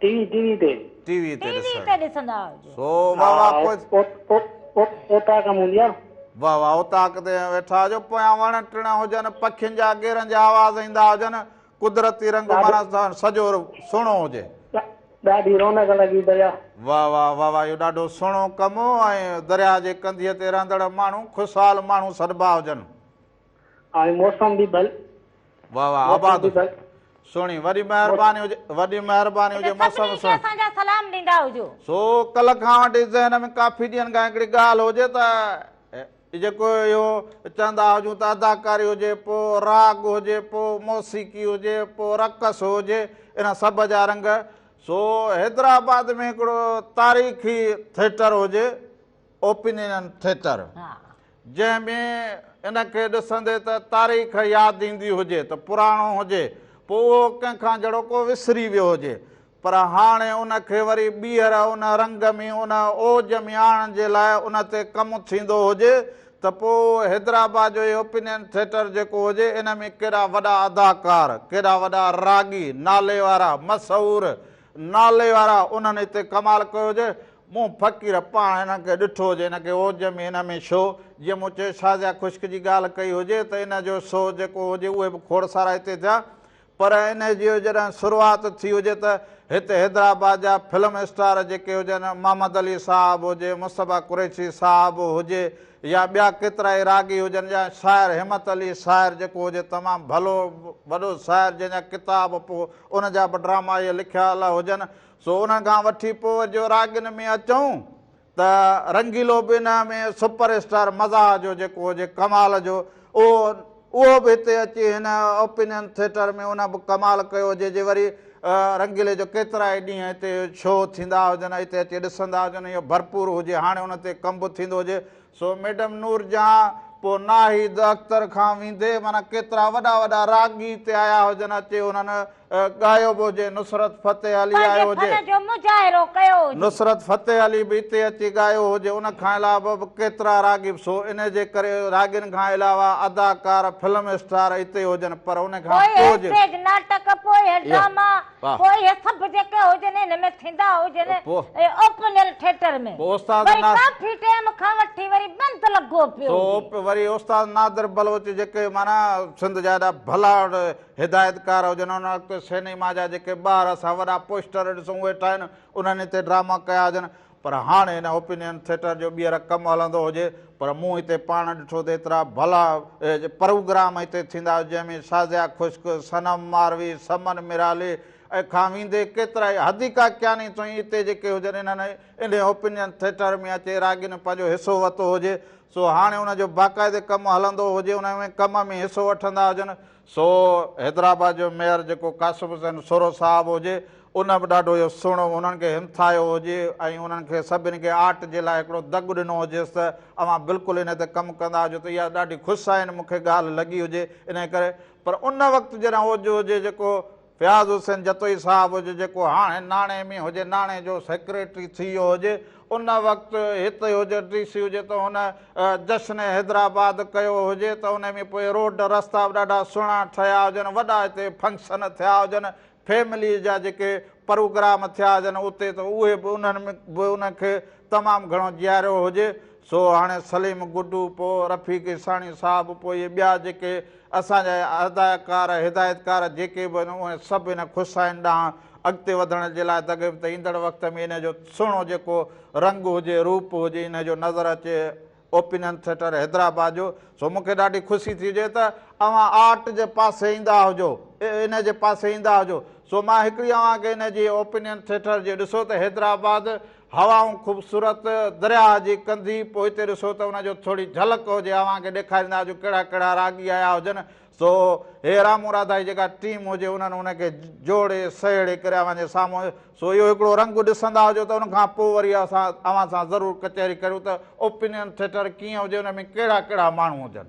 ٽي وي ٽي وي تي. ٽي وي تي ٽي وي تي ڏسندا هجو. سو واه واه پوء. اوطاق ۾ هوندي آ. واه واه اوطاق تي ويٺا هجو پويان وڻ ٽڻ هجن پکين جا ڳيرن جا آواز ايندا هجن قدرتي رنگ معنيٰ سڄو سهڻو هجي. ڏاڍي رونق لڳي دريا. واه واه واه واه اهو ڏاڍو سهڻو ڪم هو ۽ درياء جي ڪنڌيء تي رهندڙ ماڻهو خوشحال ماڻهو سڏبا هجن. ۽ موسم به ڀل. واه واه آباد سهڻي وڏي مهرباني هجي وڏي مهرباني هجي موسم سڀني کي اسان جا سلام ڏيندا هجو. سو ڪلهه کان وٺي ذهن ۾ ڪافي ڏينهن کان هڪڙي ڳالهه هجي ته جيڪو اهو چوندا هجون ته اداڪاري هجي پوء راڳ هجي پوء موسيقي هجي پوء رقص هجي ان سڀ جا رنگ سو حيدرآباد ۾ هڪڙو تاريخي ٿيٽر هجي اوپينين ٿيٽر جنهن ۾ ان کي ڏسندي ته تاريخ ياد ايندي هجي ته پراڻو هجي پوء اهو ڪنهن کان جهڙو ڪو وسري ويو هجي پر هاڻي ان کي وري ٻيهر ان رنگ ۾ ان اوج ۾ آڻڻ جي لاء ان تي ڪم ٿيندو هجي ته پوء حيدرآباد جو هي اوپينين ٿيٽر جيڪو هجي ان ۾ ڪيڏا وڏا اداڪار، ڪيڏا وڏا راڳي، نالي وارا، مشهور نالي وارا انهن هتي ڪمال ڪيو هجي. مون فقير پاڻ هنن کي ڏٺو هجي ان کي اوج ۾ ان ۾ شو جيئن مون چيو شازيا خشڪ جي ڳالهه ڪئي هجي ته ان جو شو جيڪو هجي اهي به کوڙ سارا هتي ٿيا پر انهيء جي جڏهن شروعات ٿي هجي ته هتي حيدرآباد جا فلم اسٽار جيڪي هجن، محمد علي صاحب هجي، مصطفيٰ قريشي صاحب هجي يا ٻيا ڪيترائي راڳي هجن يا شاعر همت علي شاعر جيڪو هجي تمام ڀلو وڏو شاعر جنهن جا ڪتاب پوء ان جا به ڊراما اهي لکيل هجن سو انهن کان وٺي پوء جو راڳين ۾ اچون ته رنگيلو به ان ۾ سپر اسٽار مزاح جو جيڪو هجي ڪمال جو اهو اهو به هتي اچي هن اوپينين ٿيٽر ۾ ان به ڪمال ڪيو هجي جي وري رنگيلي جو ڪيترائي ڏينهن هتي شو ٿيندا هجن هتي اچي ڏسندا هجن اهو ڀرپور هجي هاڻي ان تي ڪم به ٿيندو هجي سو ميڊم نور جهان پوء ناهيد اختر کان ويندي معنيٰ ڪيترا وڏا وڏا راڳي هتي آيا هجن اچي انهن ڳايو به هجي، نصرت فتح علي آيو پنهنجي هجي. فن جو مظاهرو ڪيو هجي. نصرت فتح علي به هتي اچي ڳايو هجي، ان کان علاوه به ڪيترا راڳي به سو ان جي ڪري راڳين کان علاوه اداڪار، فلم اسٽار هتي هجن پر ان کان پوء پوء جي. اسٽيج ناٽڪ، پوء ڊراما، واهه. پوء اهي سڀ جيڪي هجن ان ۾ ٿيندا هجن پوء. اوپنيل ٿيٽر ۾. پوء استاد وري نا. ڪافي ٽيم کان وٺي وري بند لڳو پيو سو هجي. وري استاد نادر بلوچ جيڪي معنيٰ سنڌ جا ايڏا ڀلا هدايتڪار هجن ان وقت سئنيما جا جيڪي ٻاهر اسان وڏا پوسٽر ڏسون اهي ٺاهن انهن هتي ڊراما ڪيا هجن پر هاڻ هن اوپينين ٿيٽر جو ٻيهر ڪم هلندو هجي پر مون هتي پاڻ ڏٺو ته ايترا ڀلا پروگرام هتي ٿيندا جنهن ۾ شازيا خشڪ، صنم ماروي، سمن مرالي ۽ کان ويندي ڪيترائي حديقه ڪياني تائين هتي جيڪي هجن انهن انهي اوپينين ٿيٽر ۾ اچي راڳين پنهنجو حصو ورتو هجي سو هاڻي ان جو باقاعدي ڪم هلندو هجي ان ۾ ڪم ۾ حصو وٺندا هجن سو حيدرآباد جو ميئر جيڪو قاسم حسين سورو صاحب هجي ان به ڏاڍو اهو سهڻو انهن کي همٿايو هجي ۽ انهن کي سڀني کي آرٽ جي لاء هڪڙو دڳ ڏنو هجيس ته اوهان بلڪل ان تي ڪم ڪندا هجو ته اها ڏاڍي خوش آئين مون کي ڳالهه لڳي هجي انهي ڪري پر ان وقت جڏهن اوج هجي جيڪو فياض حسين جتوئي صاحب هجي جيڪو هاڻي ناڻي ۾ هجي ناڻي جو سيڪريٽري ٿي ويو هجي ان وقت هتي هجي ڊي سي هجي ته هن جشن حيدرآباد ڪيو هجي ته ان ۾ پوء روڊ رستا به ڏاڍا سهڻا ٺهيا هجن وڏا هتي فنڪشن ٿيا هجن فيملي جا جيڪي پروگرام ٿيا هجن اتي ته اهي به انهن ۾ به ان کي تمام گهڻو جياريو هجي سو هاڻي سليم گڊو پوء رفيق عيساڻي صاحب پوء اهي ٻيا جيڪي اسان جا اداڪار هدايتڪار جيڪي به آهن اهي سڀ ان خوشحالين ڏانهن اڳتي وڌڻ جي لاء تڳي ته ايندڙ وقت ۾ ان جو سهڻو جيڪو رنگ هجي روپ هجي ان جو نظر اچي اوپينين ٿيٽر حيدرآباد جو سو مون کي ڏاڍي خوشي ٿي هجي ته اوهان آرٽ جي پاسي ايندا هجو ان جي پاسي ايندا هجو سو مان هڪڙي اوهان کي ان جي اوپينين ٿيٽر جي ڏسو ته حيدرآباد هوائون خوبصورت درياهه جي ڪنڌي پوئتي ڏسو ته ان جو ٿوري جهلڪ هجي اوهان کي ڏيکاريندا هجون ڪهڙا ڪهڙا راڳي آيا هجن سو هي رامو راڌا جي جيڪا ٽيم هجي انهن ان کي جوڙي سهيڙي ڪري اوهان جي سامهون سو اهو هڪڙو رنگ ڏسندا هجو ته ان کان پوء وري اسان اوهان سان ضرور ڪچهري ڪريون ته اوپينين ٿيٽر ڪيئن هجي ان ۾ ڪهڙا ڪهڙا ماڻهو هجن.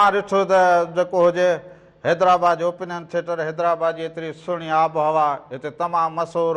اوهان ڏٺو ته جيڪو هجي حيدرآباد جو اوپن ايئر ٿيٽر، حيدرآباد جي ايتري سهڻي آبهوا، هتي تمام مشهور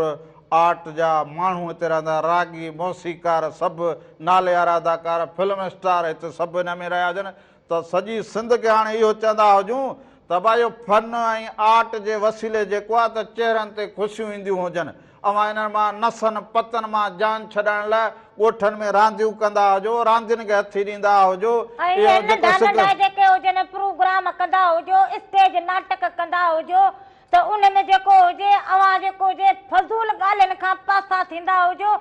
آرٽ جا ماڻهو هتي رهندا، راڳي، موسيقار سڀ ناليوارا اداڪار، فلم اسٽار هتي سڀ ان ۾ رهيا هجن ته سڄي سنڌ کي هاڻي اهو چوندا هجون ته ڀا اهو فن ۽ آرٽ جي وسيلي جيڪو آهي ته چهرن تي خوشيون اينديون هجن. اوهان انهن مان نسن پتن مان جان ڇڏائڻ لاء ڳوٺن ۾ رانديون ڪندا هجو، راندين کي هٿي ڏيندا هجو، ۽ اهو اهي جيڪو ننڍا سڪ. ننڍا جيڪي هجن پروگرام ڪندا هجو، اسٽيج ناٽڪ ڪندا هجو ته ان ۾ جيڪو هجي اوهان جيڪو هجي فضول ڳالهين کان پاسا ٿيندا هجو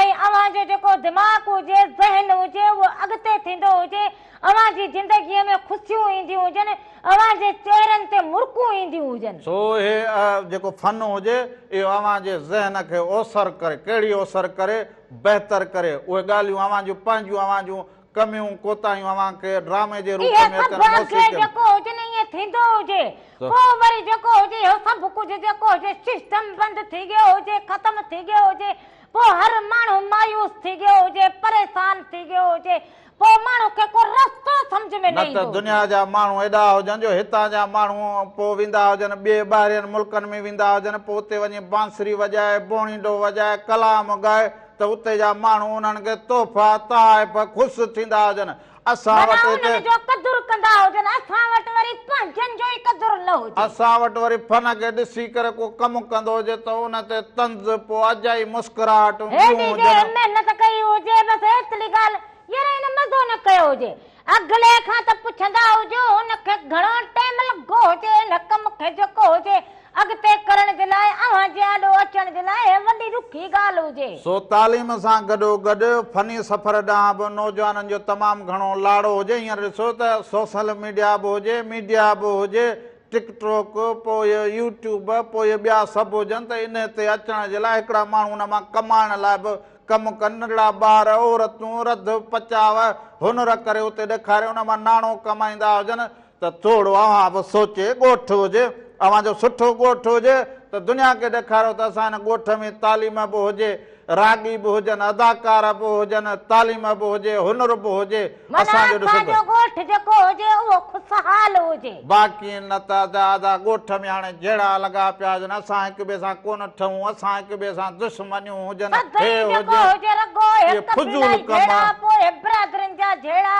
۽ اوهان جو جيڪو دماغ هجي، ذهن هجي اهو اڳتي ٿيندو هجي، اوهان جي زندگيء ۾ خوشيون اينديون هجن، اوهان جي چهرن تي مرڪون اينديون هجن. سو اهي جيڪو فن هجي اهو اوهان جي ذهن کي اوسر ڪري، ڪهڙي اوسر ڪري؟ بهتر ڪري، اهي ڳالهيون اوهان جون پنهنجون اوهان جون ڪميون ڪوتاهيون اوهان کي ڊرامي جي روپ اهي ۾ سڀ اچن، اڳي موسيقي ۾. جيڪو هجي نه ائين ٿيندو هجي، پوء وري جيڪو هجي اهو سڀ ڪجهه جيڪو هجي سسٽم بند ٿي ويو هجي، ختم ٿي ويو هجي، پوء هر ماڻهو مايوس ٿي ويو هجي، پريشان ٿي ويو هجي، پوء ماڻهو کي ڪو رستو سمجهه ۾ نه نه ته ايندو هجي. دنيا جا ماڻهو ايڏا هجن جو هتان جا ماڻهو پوء ويندا هجن ٻئي ٻاهرين ملڪن ۾ ويندا هجن پوء اتي وڃي بانسري وڄائي، بوڻيڊو وڄائي، ڪلام ڳائي ته اتي جا ماڻهو انهن کي تحفا، تحائف خوش ٿيندا هجن. اسان معنيٰ وٽ هتي. انهن جو قدر ڪندا هجن، اسان وٽ وري پنهنجن جو ئي قدر نه هجي. اسان وٽ وري فن کي ڏسي ڪري ڪو ڪم ڪندو هجي ته ان تي طنز، پوء اجائي مسڪراهٽون ٻيون هيڏي جي هجن. محنت ڪئي هجي بس ايتري ڳالهه، يار هن مزو نه ڪيو هجي. اڳلي کان ته پڇندا هجو هن کي گهڻو ٽيم لڳو هجي هن ڪم کي جيڪو هجي اڳتي ڪرڻ جي لاء اوهان جي آڏو اچڻ جي لاء هي وڏي ڏکي ڳالهه هجي. سو تعليم سان گڏوگڏ فني سفر ڏانهن به نوجوانن جو تمام گهڻو لاڙو هجي هينئر ڏسو ته سوشل ميڊيا به هجي ميڊيا به هجي ٽڪ ٽوڪ پوء يوٽيوب پوء ٻيا سڀ هجن ته انهي تي اچڻ جي لاء هڪڙا ماڻهو ان مان ڪمائڻ لاء به ڪم ڪن، ننڍڙا ٻار، عورتون، رڌ پچاء، هنر ڪري اتي ڏيکاري ان مان ناڻو ڪمائيندا هجن ته ٿورو اوهان به سوچي ڳوٺ هجي اوهان جو سٺو ڳوٺ هجي ته دنيا کي ڏيکاريو ته اسان هن ڳوٺ ۾ تعليم به هجي راڳي به هجن اداڪار به هجن تعليم به هجي هنر به هجي معنيٰ اسان جو ڏسو اسان ته. جو ڳوٺ جيڪو هجي اهو خوشحال هجي. باقي نه ته ادا ادا ڳوٺ ۾ هاڻي جهيڙا لڳا پيا هجن اسان هڪ ٻئي سان ڪونه ٺهون اسان هڪ ٻئي سان دشمنيون هجن هي سدائين جيڪو هجي هجي رڳو اهي هي فضول قبيلائي ڪم. جهيڙا پوء هي برادرين جا جهيڙا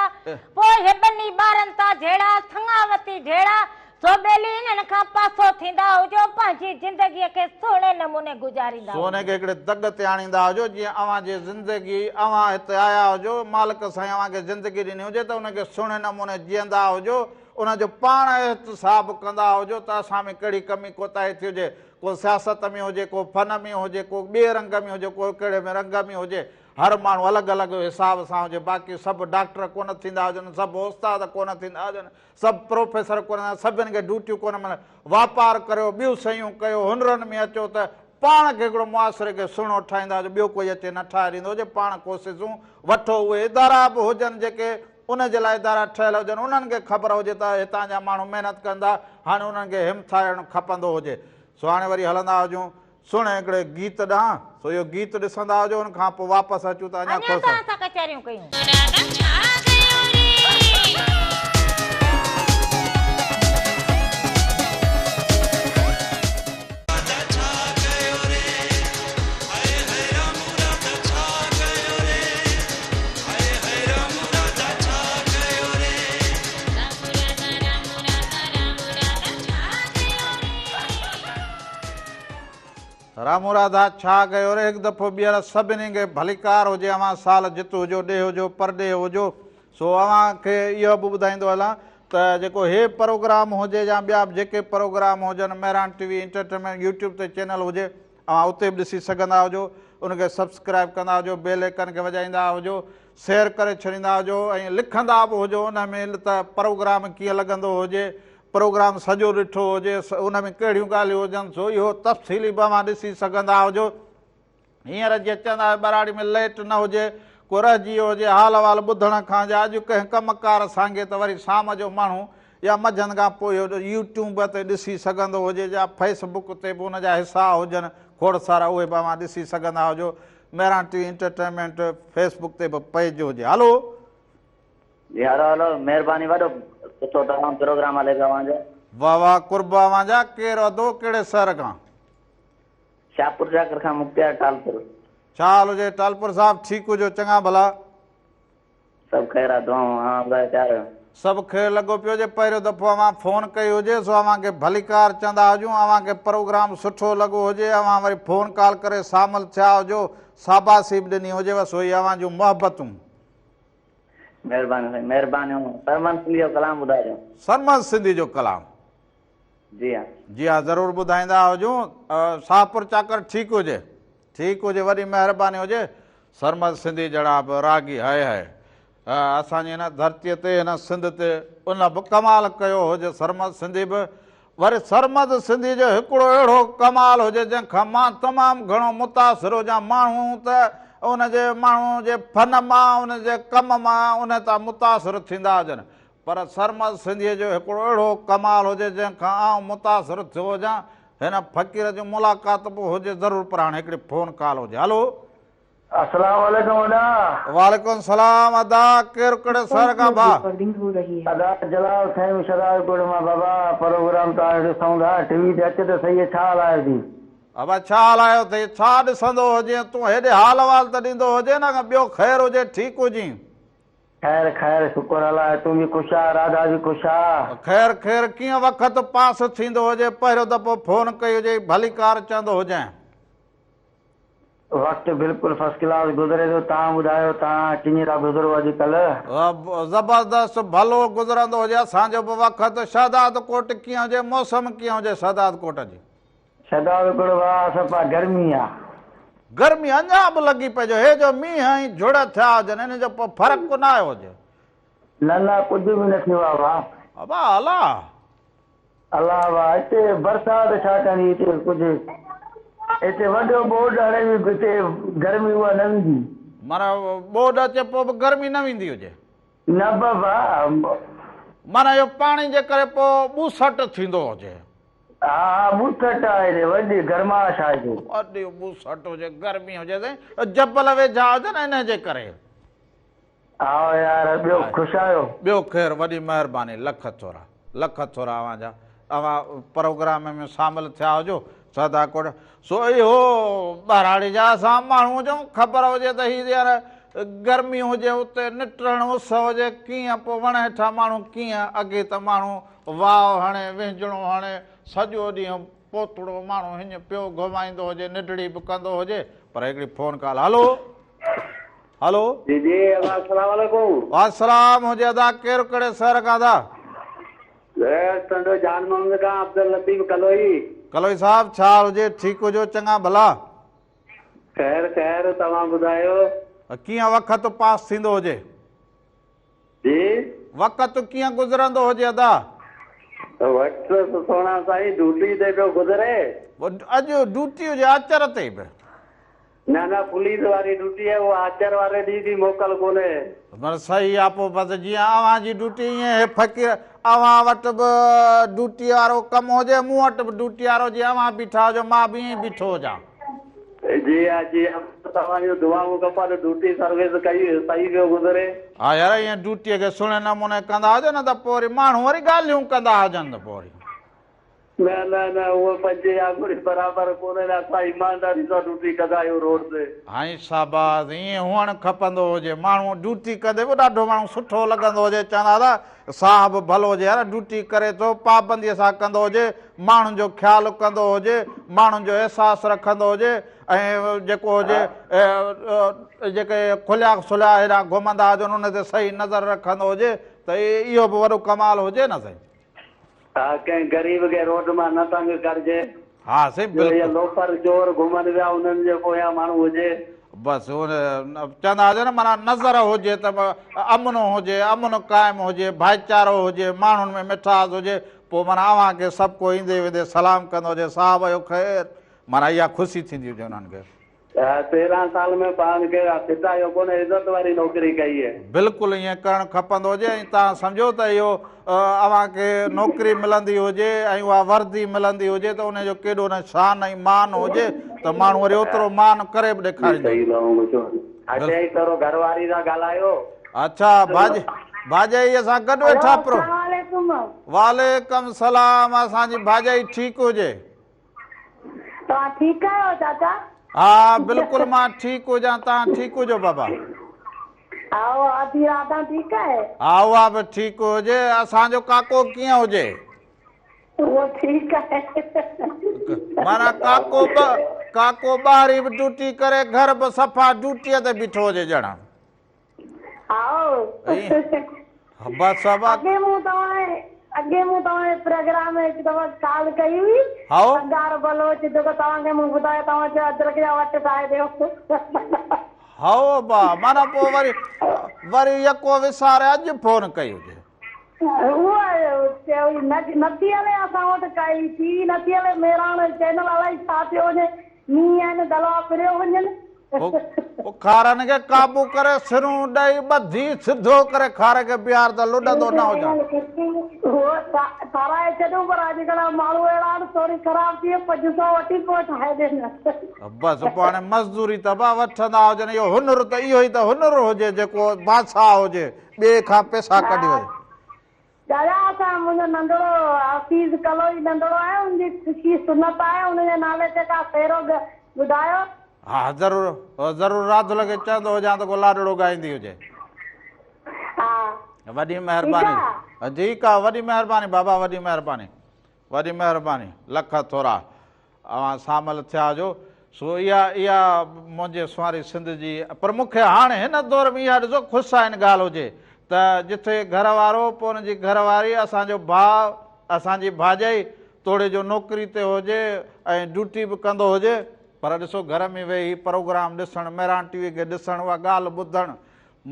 پوء هي ٻني ٻارن تان جهيڙا سڱاوتي جهيڙا سو ٻيلي انهن کان پاسو ٿيندا هجو، پنهنجي زندگيء کي سهڻي نموني گذاريندا سو انهي هجو. کي هڪڙي دڳ تي آڻيندا هجو، جيئن اوهان جي زندگي، اوهان هتي آيا هجو، مالڪ سائين اوهان کي زندگي ڏني هجي ته ان کي سهڻي نموني جيئندا هجو، ان جو پاڻ احتساب ڪندا هجو ته اسان ۾ ڪهڙي ڪمي ڪوتاهي ٿي هجي، ڪو سياست ۾ هجي، ڪو فن ۾ هجي، ڪو ٻئي رنگ ۾ هجي، ڪو ڪهڙي ۾ رنگ ۾ هجي، هر ماڻهو الڳ الڳ حساب سان هجي، باقي سڀ ڊاڪٽر ڪونه ٿيندا هجن، سڀ استاد ڪونه ٿيندا هجن، سڀ پروفيسر ڪونه ٿيندا، سڀن کي ڊيوٽيون ڪونه ملن، واپار ڪريو، ٻيون شيون ڪيو، هنرن ۾ اچو ته پاڻ کي هڪڙو معاشري کي سهڻو ٺاهيندا هجو، ٻيو ڪوئي اچي نه ٺاهي ڏيندو هجي، پاڻ ڪوششون وٺو، اهي ادارا به هجن جيڪي ان جي لاء ادارا ٺهيل هجن، انهن کي خبر هجي ته هتان جا ماڻهو محنت ڪن ٿا، هاڻي انهن کي همٿائڻ کپندو هجي. سو هاڻي وري هلندا هجون سهڻي هڪڙي گيت ڏانهن، سو اهو گيت ڏسندا هجو، ان کان پوء واپس اچون ته اڃا اڃا کوڙ ته سارا. اسان ڪچهريون ڪيون. رامو راڌا ڇا ڪيو ري هڪ دفعو ٻيهر سڀني کي ڀليڪار هجي اوهان سال جت هجو ڏيهه هجو پرڏيهه هجو سو اوهان کي اهو به ٻڌائيندو هلان ته جيڪو هي پروگرام هجي يا ٻيا به جيڪي پروگرام هجن Mehran T V entertainment YouTube تي چينل هجي اوهان اتي به ڏسي سگهندا هجو ان کي سبسڪرائب ڪندا هجو بيل ايڪن کي وڄائيندا هجو شيئر ڪري ڇڏيندا هجو ۽ لکندا به هجو ان ۾ ته پروگرام ڪيئن لڳندو هجي پروگرام سڄو ڏٺو هجي ان ۾ ڪهڙيون ڳالهيون هجن سو اهو تفصيلي به اوهان ڏسي سگهندا هجو. هينئر جيئن چوندا آهيو ٻهراڙي ۾ لئٽ نه هجي، ڪو رهجي ويو هجي حال احوال ٻڌڻ کان يا اڄ ڪنهن ڪم ڪار سانگي ته وري شام جو ماڻهو يا منجهند کان پوء اهو يوٽيوب تي ڏسي سگهندو هجي يا فيس بڪ تي به ان جا حصا هجن کوڙ سارا اهي به اوهان ڏسي سگهندا هجو. Mehran T V entertainment Facebook تي به پيج هجي. هلو. جي هلو هلو مهرباني وڏو سٺو تمام پروگرام هلي پيو اوهان جو. واه واه قرب اوهان جا، ڪير ادو ڪهڙي شهر کان؟ شاهپور چاڪر کان مختيار ٽالپر. ڇا حال هجي ٽالپر صاحب ٺيڪ هجو چڱا ڀلا. سڀ خير آ دعائون اوهان ٻڌايو تيار آهيو. سڀ خير لڳو پيو هجي پهريون دفعو اوهان فون ڪئي هجي سو اوهان کي ڀليڪار چوندا هجون اوهان کي پروگرام سٺو لڳو هجي اوهان وري فون ڪال ڪري شامل ٿيا هجو شاباسي به ڏني هجيو سو هي اوهان جون محبتون. مهرباني سائين مهربانيون سرمد سنڌي جو ڪلام ٻڌائجو. سرمد سنڌي جو ڪلام. جي ها. جي ها ضرور ٻڌائيندا هجون شاهپور چاڪر ٺيڪ هجي ٺيڪ هجي وڏي مهرباني هجي سرمد سنڌي جهڙا به راڳي هاء هاء اسان جي هن ڌرتي تي هن سنڌ تي ان به ڪمال ڪيو هجي سرمد سنڌي به وري سرمد سنڌي جو هڪڙو اهڙو ڪمال هجي جنهن کان مان تمام گهڻو متاثر هجان ماڻهو ته ان جي ماڻهو جي فن مان ان جي ڪم مان ان تان متاثر ٿيندا هجن پر سرمد سنڌيء جو هڪڙو اهڙو ڪمال هجي جنهن کان آئون متاثر ٿيو هجان. هن فقير جي ملاقات به هجي ضرور پر هاڻي هڪڙي فون ڪال هجي. هلو. السلام عليڪم ادا. وعليڪم السلام ادا ڪير ڪهڙي شهر کان ڀاء. ادا جلال سائين شهداد ڪوٽ مان بابا پروگرام توهان جو ڏسون ٿا ٽي وي تي اچ ته سهي ڇا هلايو ٿي. ابا ڇا هلايو اٿئي ڇا ڏسندو هجين تون هيڏي حال احوال ته ڏيندو هجين نه ٻيو خير هجي ٺيڪ هجين. خير خير شڪر الله تون به خوش آ راڌا به خوش آ. خير خير ڪيئن وقت پاس ٿيندو هجي پهريون دفعو فون ڪئي هجي ڀليڪار چوندو هجين. وقت بلڪل فرسٽ ڪلاس گذري ٿو توهان ٻڌايو توهان ڪيئن ٿا گذرو اڄ ڪلهه. زبردست ڀلو گذرندو هجي اسان جو به وقت شهداد ڪوٽ ڪيئن هجي موسم ڪيئن هجي شهداد ڪوٽ جي. شهداد ڪوٽ واهه صفا گرمي آ. گرمي اڃا به لڳي پئي جو هي جو مينهن ۽ جهڙ ٿيا هجن ان جو پوء فرق ڪو نه آيو هجي. نه نه ڪجهه به نه ٿيو آ ڀاء. ابا الا. الا ڀاء هتي برسات ڇا ڪندي هتي ڪجهه هتي وڏو ٻوڏ هڻي به هتي گرمي اها نه ويندي. معنيٰ ٻوڏ اچي پوء به گرمي نه ويندي هجي. نه بابا. معنيٰ اهو پاڻي جي ڪري پوء ٻوسٽ ٿيندو هجي. ها ها ٻوسٽ آهي هتي وڏي گرمائش آهي هتي. وڏي ٻوسٽ هجي گرمي هجي سائين جبل ويجها هجن انهي جي ڪري. ها يار ٻيو خوش آهيو. ٻيو خير وڏي مهرباني لک ٿورا لک ٿورا اوهان جا اوهان پروگرام ۾ شامل ٿيا هجو سدا ڪوٽ سو اهو ٻهراڙي جا اسان ماڻهو هجون خبر هجي ته هي يار گرمي هجي اتي نٽهڻ اس هجي ڪيئن پوء وڻ هيٺان ماڻهو ڪيئن اڳي ته ماڻهو واء هڻي، وهنجڻو هڻي، سڄو ڏينهن پوتڙو ماڻهو هڃ پيو گهمائيندو هجي، ننڊڙي به ڪندو هجي، پر هڪڙي فون ڪال هلو هلو. جي جي ادا السلام عليڪم. وعليڪم هجي ادا ڪير ڪهڙي شهر کان ادا. ٽنڊو جان محمد کان عبداللطيف ڪلوئي. ڪلوئي صاحب ڇا حال هجي ٺيڪ هجو چڱا ڀلا. خير خير توهان ٻڌايو. ڪيئن وقت پاس ٿيندو هجي. جي. وقت ڪيئن گذرندو هجي ادا. وقت ته سهڻا سائين ڊيوٽي تي پيو گذري. اڄ ڊيوٽي هجي آچر تي به. نه نه پوليس واري ڊيوٽي آهي اها آچر واري ڏينهن به موڪل ڪونهي. بس صحيح آ پوء بس جيئن اوهان جي ڊيوٽي ائين هي فقير اوهان وٽ به ڊيوٽي وارو ڪم هجي مون وٽ به ڊيوٽي وارو جيئن اوهان بيٺا هجو مان به ائين بيٺو هجان. جي ها جي ها توهان جون دعائون کپن ڊيوٽي سروس ڪئي صحيح پيو گذري. ها يار ائين ڊيوٽي کي سهڻي نموني ڪندا هجو نه ته پوء وري ماڻهو وري ڳالهيون ڪندا هجن ته پوء وري. نه نه نه اهو پنجين آڱري برابر ڪونهي نه اسان ايمانداري سان ڊيوٽي ڪندا آهيون روڊ تي. سائين شاباس ائين هئڻ کپندو هجي ماڻهو ڊيوٽي ڪندي به ڏاڍو ماڻهو سٺو لڳندو هجي چوندا ته صاحب ڀلو هجي يار ڊيوٽي ڪري ٿو پابندي سان ڪندو هجي ماڻهن جو خيال ڪندو هجي ماڻهن جو احساس رکندو هجي ۽ جيڪو هجي جيڪي کليا سليا هيڏانهن گهمندا هجن ان تي صحيح نظر رکندو هجي ته اهو به وڏو ڪمال هجي نه سائين. ها ڪنهن غريب کي روڊ مان نه تنگ ڪرجي. ها سائين جو اهي بلڪل. لوفر چور گهمن پيا انهن جي پويان ماڻهو هجي. بس چوندا هجن نه معنيٰ نظر هجي ته امن هجي امن قائم هجي ڀائيچارو هجي ماڻهن ۾ مٺاس هجي پوء معنيٰ اوهان کي سڀ ڪو ايندي ويندي سلام ڪندو هجي صاحب اهو خير معنيٰ اها خوشي ٿيندي هجي انهن کي. 13 سال ۾ پاڻ کي ڦٽايو ڪونه عزت واري نوڪري ڪئي. بلڪل ائين ڪرڻ کپندو هجي ۽ توهان سمجهو ته اهو اوهان کي نوڪري ملندي هجي ۽ اها وردي ملندي هجي ته ان جو ڪيڏو نه شان ۽ مان هجي ته ماڻهو وري اوترو مان ڪري به ڏيکاريندو هجي. اڇا ڀاڄائيء سان گڏ ويٺا پرو. السلام عليڪم. وعليڪم سلام اسان جي ڀاڄائي ٺيڪ هجي. توهان ٺيڪ آهيو چاچا؟ ها بلڪل مان ٺيڪ هجان توهان ٺيڪ هجو بابا. هائو آڌي راڌا ٺيڪ آهي؟ ها اها به ٺيڪ هجي اسان جو ڪاڪو ڪيئن هجي؟ اهو ٺيڪ آهي. معنيٰ ڪاڪو به ڪاڪو ٻاهري به ڊيوٽي ڪري گهر به صفا ڊيوٽيء تي بيٺو هجي ڄڻ. هائو. بس ابا. اڳي مون توهان اڳي مون توهان جي پروگرام ۾ هڪ دفعو ڪال ڪئي هئي. هائو. سنگار بلوچ جيڪو توهان کي مون ٻڌايو توهان چيو ادرڪ جا وٽ ٺاهي ڏيو. هائو ابا معنيٰ پوء وري وري يڪو وساري اڄ فون ڪئي هجي. اهو چيو نه نٿي هلي اسان وٽ ڪائي ٽي وي نٿي هلي مهراڻ چينل الائي ڇا ٿيو وڃي مينهن آهن دلوا ڦريو وڃن. پوء کارن کي قابو ڪري سرون ڏئي ٻڌي سڌو ڪري کاري کي بيهار ته لڏندو نه هجان. اهو ٺاراهي ڇڏيون پر اڄڪلهه ماڻهو اهڙا آهن ٿوري خراب ٿئي 500 وٺي پوء ٺاهي ڏين. بس پوء هاڻي مزدوري ته به وٺندا هجن اهو هنر ته اهو ئي ته هنر هجي جيڪو بادشاهه هجي ٻئي کان پئسا ڪڍي وڃي. دادا اسان منهنجو ننڍڙو حفيظ ڪلوئي ننڍڙو آهي ان جي خوشي سنت آهي ان جي نالي تي ڪا ڦيرو ٻڌايو. ها ضرور ضرور راڌل کي چوندو هجان ته ڪو لاڏڙو ڳائيندي هجي. ها وڏي ٺيڪ مهرباني آ. ٺيڪ آ وڏي مهرباني بابا وڏي مهرباني وڏي مهرباني لک ٿورا اوهان شامل ٿيا جو سو اها اها منهنجي سنواري سنڌ جي پر مون کي هاڻ هن دور ۾ اها ڏسو خوش آئين ڳالهه هجي ته جٿي گهر وارو پوء ان جي گهر واري اسان جو ڀاء اسان جي ڀاڄائي توڙي جو نوڪري تي هجي ۽ ڊيوٽي به ڪندو هجي پر ڏسو گهر ۾ ويهي پروگرام ڏسڻ مهراڻ ٽي وي کي ڏسڻ اها ڳالهه ٻڌڻ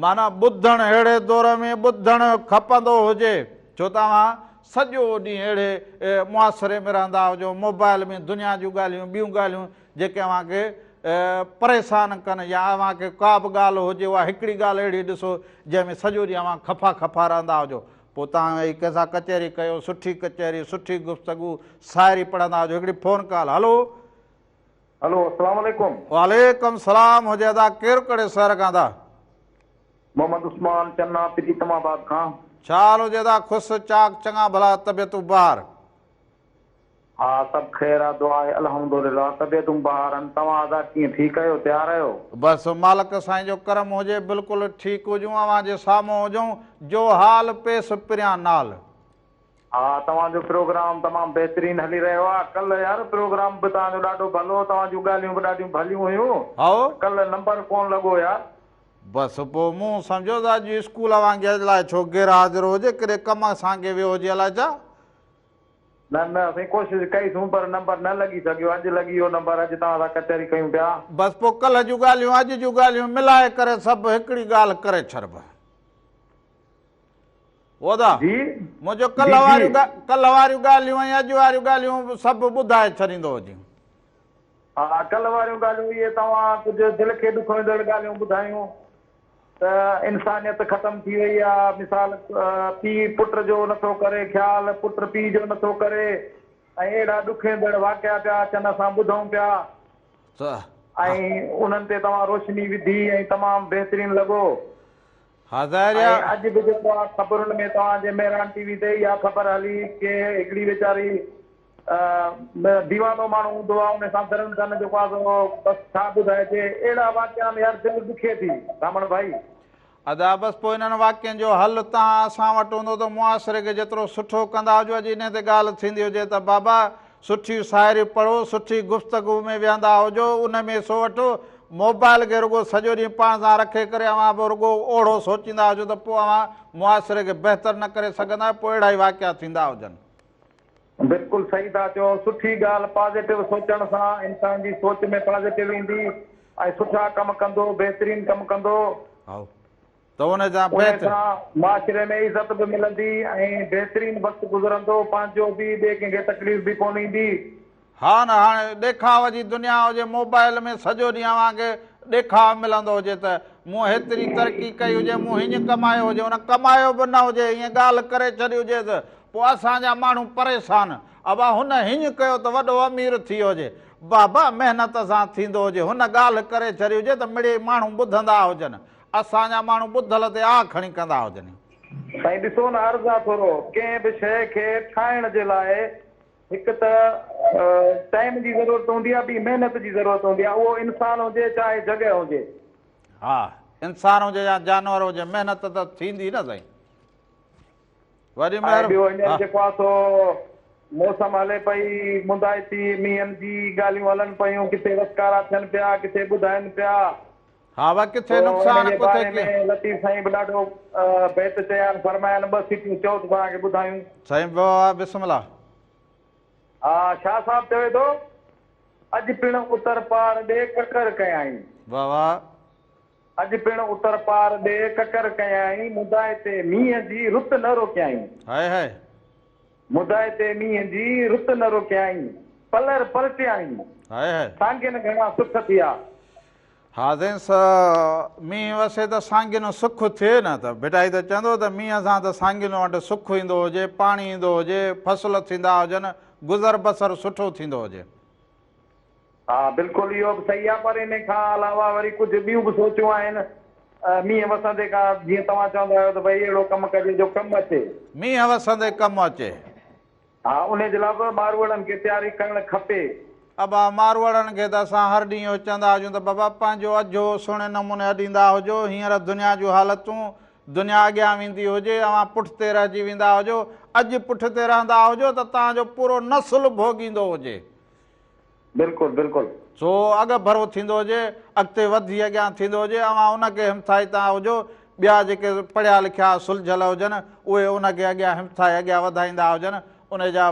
معنيٰ ٻڌڻ اهڙي دور ۾ ٻڌڻ کپندو هجي، ڇو ته اوهان سڄو ڏينهن اهڙي معاشري ۾ رهندا هجو، موبائل ۾ دنيا جون ڳالهيون، ٻيون ڳالهيون جيڪي اوهان کي پريشان ڪن يا اوهان کي ڪا به ڳالهه هجي اها هڪڙي ڳالهه اهڙي ڏسو جنهن ۾ سڄو ڏينهن اوهان خفا خفا رهندا هجو، پوء توهان ويهي ڪنهن سان ڪچهري ڪيو، سٺي ڪچهري، سٺي گفتگو، شاعري پڙهندا هجو، هڪڙي فون ڪال، هلو. هلو السلام عليڪم. وعليڪم سلام هجي ادا ڪير ڪهڙي شهر کان ادا. محمد عثمان چنا پريتم آباد کان. ڇا حال هجي ادا خوش چاڪ چڱا ڀلا طبيعتون بهار. ها سڀ خير آ دعا آهي الحمدلله طبيعتون بهار آهن توهان ادا ڪيئن ٺيڪ آهيو تيار آهيو. بس مالڪ سائين جو ڪرم هجي بلڪل ٺيڪ هجون اوهان جي سامهون هجون جو حال پيس پريان نال. ها توهان جو پروگرام تمام بهترين هلي رهيو آ ڪلهه يار پروگرام به توهان جو ڏاڍو ڀلو هو توهان جون ڳالهيون به ڏاڍيون ڀليون هيون هائو. ڪلهه نمبر ڪون لڳو يار. بس پوء مون سمجهيو ته اڄ اسڪول وانگي الائي ڇو غير حاضر هجي ڪڏهن ڪم سانگي ويو هجي الائي ڇا. نه نه سائين ڪوشش ڪئي سون پر نمبر نه لڳي سگهيو اڄ لڳي ويو نمبر اڄ توهان سان ڪچهري ڪيون پيا. بس پوء ڪلهه جون ڳالهيون اڄ جون ڳالهيون ملائي ڪري سڀ هڪڙي ڳالهه ڪري ڇڏب. ادا جي منهنجو جي ڪلهه جي واريون ڪلهه واريون ڳالهيون ۽ اڄ واريون ڳالهيون سڀ ٻڌائي ڇڏيندو هجين. ها ڪلهه واريون ڳالهيون اهي توهان ڪجهه دل کي ڏکوئيندڙ ڳالهيون ٻڌايون ته انسانيت ختم ٿي وئي آ مثال پيء پٽ جو نٿو ڪري خيال پٽ پيء جو نٿو ڪري ۽ اهڙا ڏکوئيندڙ واقعا پيا اچن اسان ٻڌون پيا ۽ انهن تي توهان روشني وڌي ۽ تمام بهترين لڳو. ها ظاهر ۽ آ. اڄ به جيڪو آ خبرن ۾ توهان جي مهراڻ ٽي وي تي اها خبر هلي ڪي هڪڙي ويچاري ديوانو ماڻهو هوندو آ ان سان درن ڪن جيڪو آ سو بس ڇا ٻڌائجي اهڙا واقعا آهن يار دل ڏکي ٿي براهمڻ ڀائي. ادا بس پوء انهن واقعن جو حل توهان اسان وٽ هوندو ته معاشري کي جيترو سٺو ڪندا هجو اڄ انهي تي ڳالهه ٿيندي هجي ته بابا سٺي شاعري پڙهو، سٺي گفتگو ۾ ويهندا هجو، ان ۾ حصو وٺو، موبائل کي رڳو سڄو ڏينهن پاڻ سان رکي ڪري اوهان به رڳو اوڙو سوچيندا هجو ته پوء اوهان معاشري کي بهتر نه ڪري سگهندا آهيو، پوء اهڙا ئي واقعا ٿيندا هجن. بلڪل صحيح ٿا چئو، سٺي ڳالهه پازيٽو سوچڻ سان انسان جي سوچ ۾ پازيٽو ايندي ۽ سٺا ڪم ڪندو، بهترين ڪم ڪندو. هائو. ته ان سان ان بهتر. سان معاشري ۾ عزت به ملندي ۽ بهترين وقت گذرندو، پنهنجو به ٻئي ڪنهن کي تڪليف به ڪونه ايندي. ها نه هاڻي ڏيکاء جي دنيا هجي موبائل ۾ سڄو ڏينهن اوهان کي ڏيکاء ملندو هجي ته مون هيتري ترقي ڪئي هجي مون هيئن ڪمايو هجي ان ڪمايو به نه هجي هيئن ڳالهه ڪري ڇڏي هجيس پوء اسان جا ماڻهو پريشان ابا هن هيئن ڪيو ته وڏو امير ٿي ويو هجي بابا محنت سان ٿيندو هجي هن ڳالهه ڪري ڇڏي هجي ته مڙئي ماڻهو ٻڌندا هجن اسان جا ماڻهو ٻڌل تي آء کڻي ڪندا هجن. سائين ڏسو نه عرض آ ٿورو ڪنهن به شيء کي ٺاهڻ جي لاء هڪ ته ٽائيم جي ضرورت هوندي آ ٻي محنت جي ضرورت هوندي آ اهو انسان هجي چاهي جڳهه هجي. ها انسان هجي يا جانور هجي محنت ته ٿيندي نه سائين. وڏي ۽ مهر ٻيو هينئر ها. جيڪو آ سو موسم هلي پئي مندائتي مينهن جي ڳالهيون هلن پيون ڪٿي وسڪارا ٿين پيا ڪٿي ٻڌائن پيا. ها وا ڪٿي سو ان نقصان جي ڪٿي باري ۾ ڪيئن. لطيف سائين به ڏاڍو بيت چيا آهن فرمايا آهن ٻه سٽيون چئو ته توهان کي ٻڌايون. سائين واهه بسم الله. ها شاهه صاحب چوي ٿو اڄ پڻ اتر پار ڏي ڪڪر ڪيائين. واهه واهه. اڄ پڻ اتر پار ڏي ڪڪر ڪيائين مندائتي مينهن جي رت نه روڪيائين. هائي هائي. مندائتي مينهن جي رت نه روڪيائين پلر پلٽيائين. هائي هائي. سانگين گهڻا سک ٿيا. ها سائين مينهن وسي ته سانگين سک ٿئي نه ته ڀٽائي ته چوندو ته مينهن سان ته سانگين وٽ سک ايندو هجي، پاڻي ايندو هجي، فصل ٿيندا هجن، گذر بسر سٺو ٿيندو هجي. ها بلڪل اهو به صحيح آهي پر انهي کان علاوه وري ڪجهه ٻيون به سوچون آهن مينهن وسندي کان جيئن توهان چوندا آهيو ته ڀئي اهڙو ڪم ڪجي جو ڪم اچي. مينهن وسندي ڪم اچي. ها انهي جي لاء به ماروئڙن کي تياري ڪرڻ کپي. ابا ماروئڙن کي ته اسان هر ڏينهن اهو چوندا هجون ته بابا پنهنجو اجهو سهڻي نموني اڏيندا هجو، هينئر دنيا جون حالتون، دنيا اڳيان ويندي هجي، اوهان پٺتي رهجي ويندا هجو، اڄ پٺتي رهندا هجو ته توهان جو پورو نسل ڀوڳيندو هجي. بلڪل بلڪل. سو اڳڀرو ٿيندو هجي، اڳتي وڌي اڳيان ٿيندو هجي، اوهان ان کي همٿائيندا هجو، ٻيا جيڪي پڙهيا لکيا سلجهيل هجن، اهي ان کي اڳيان همٿائي اڳيان وڌائيندا هجن، ان جا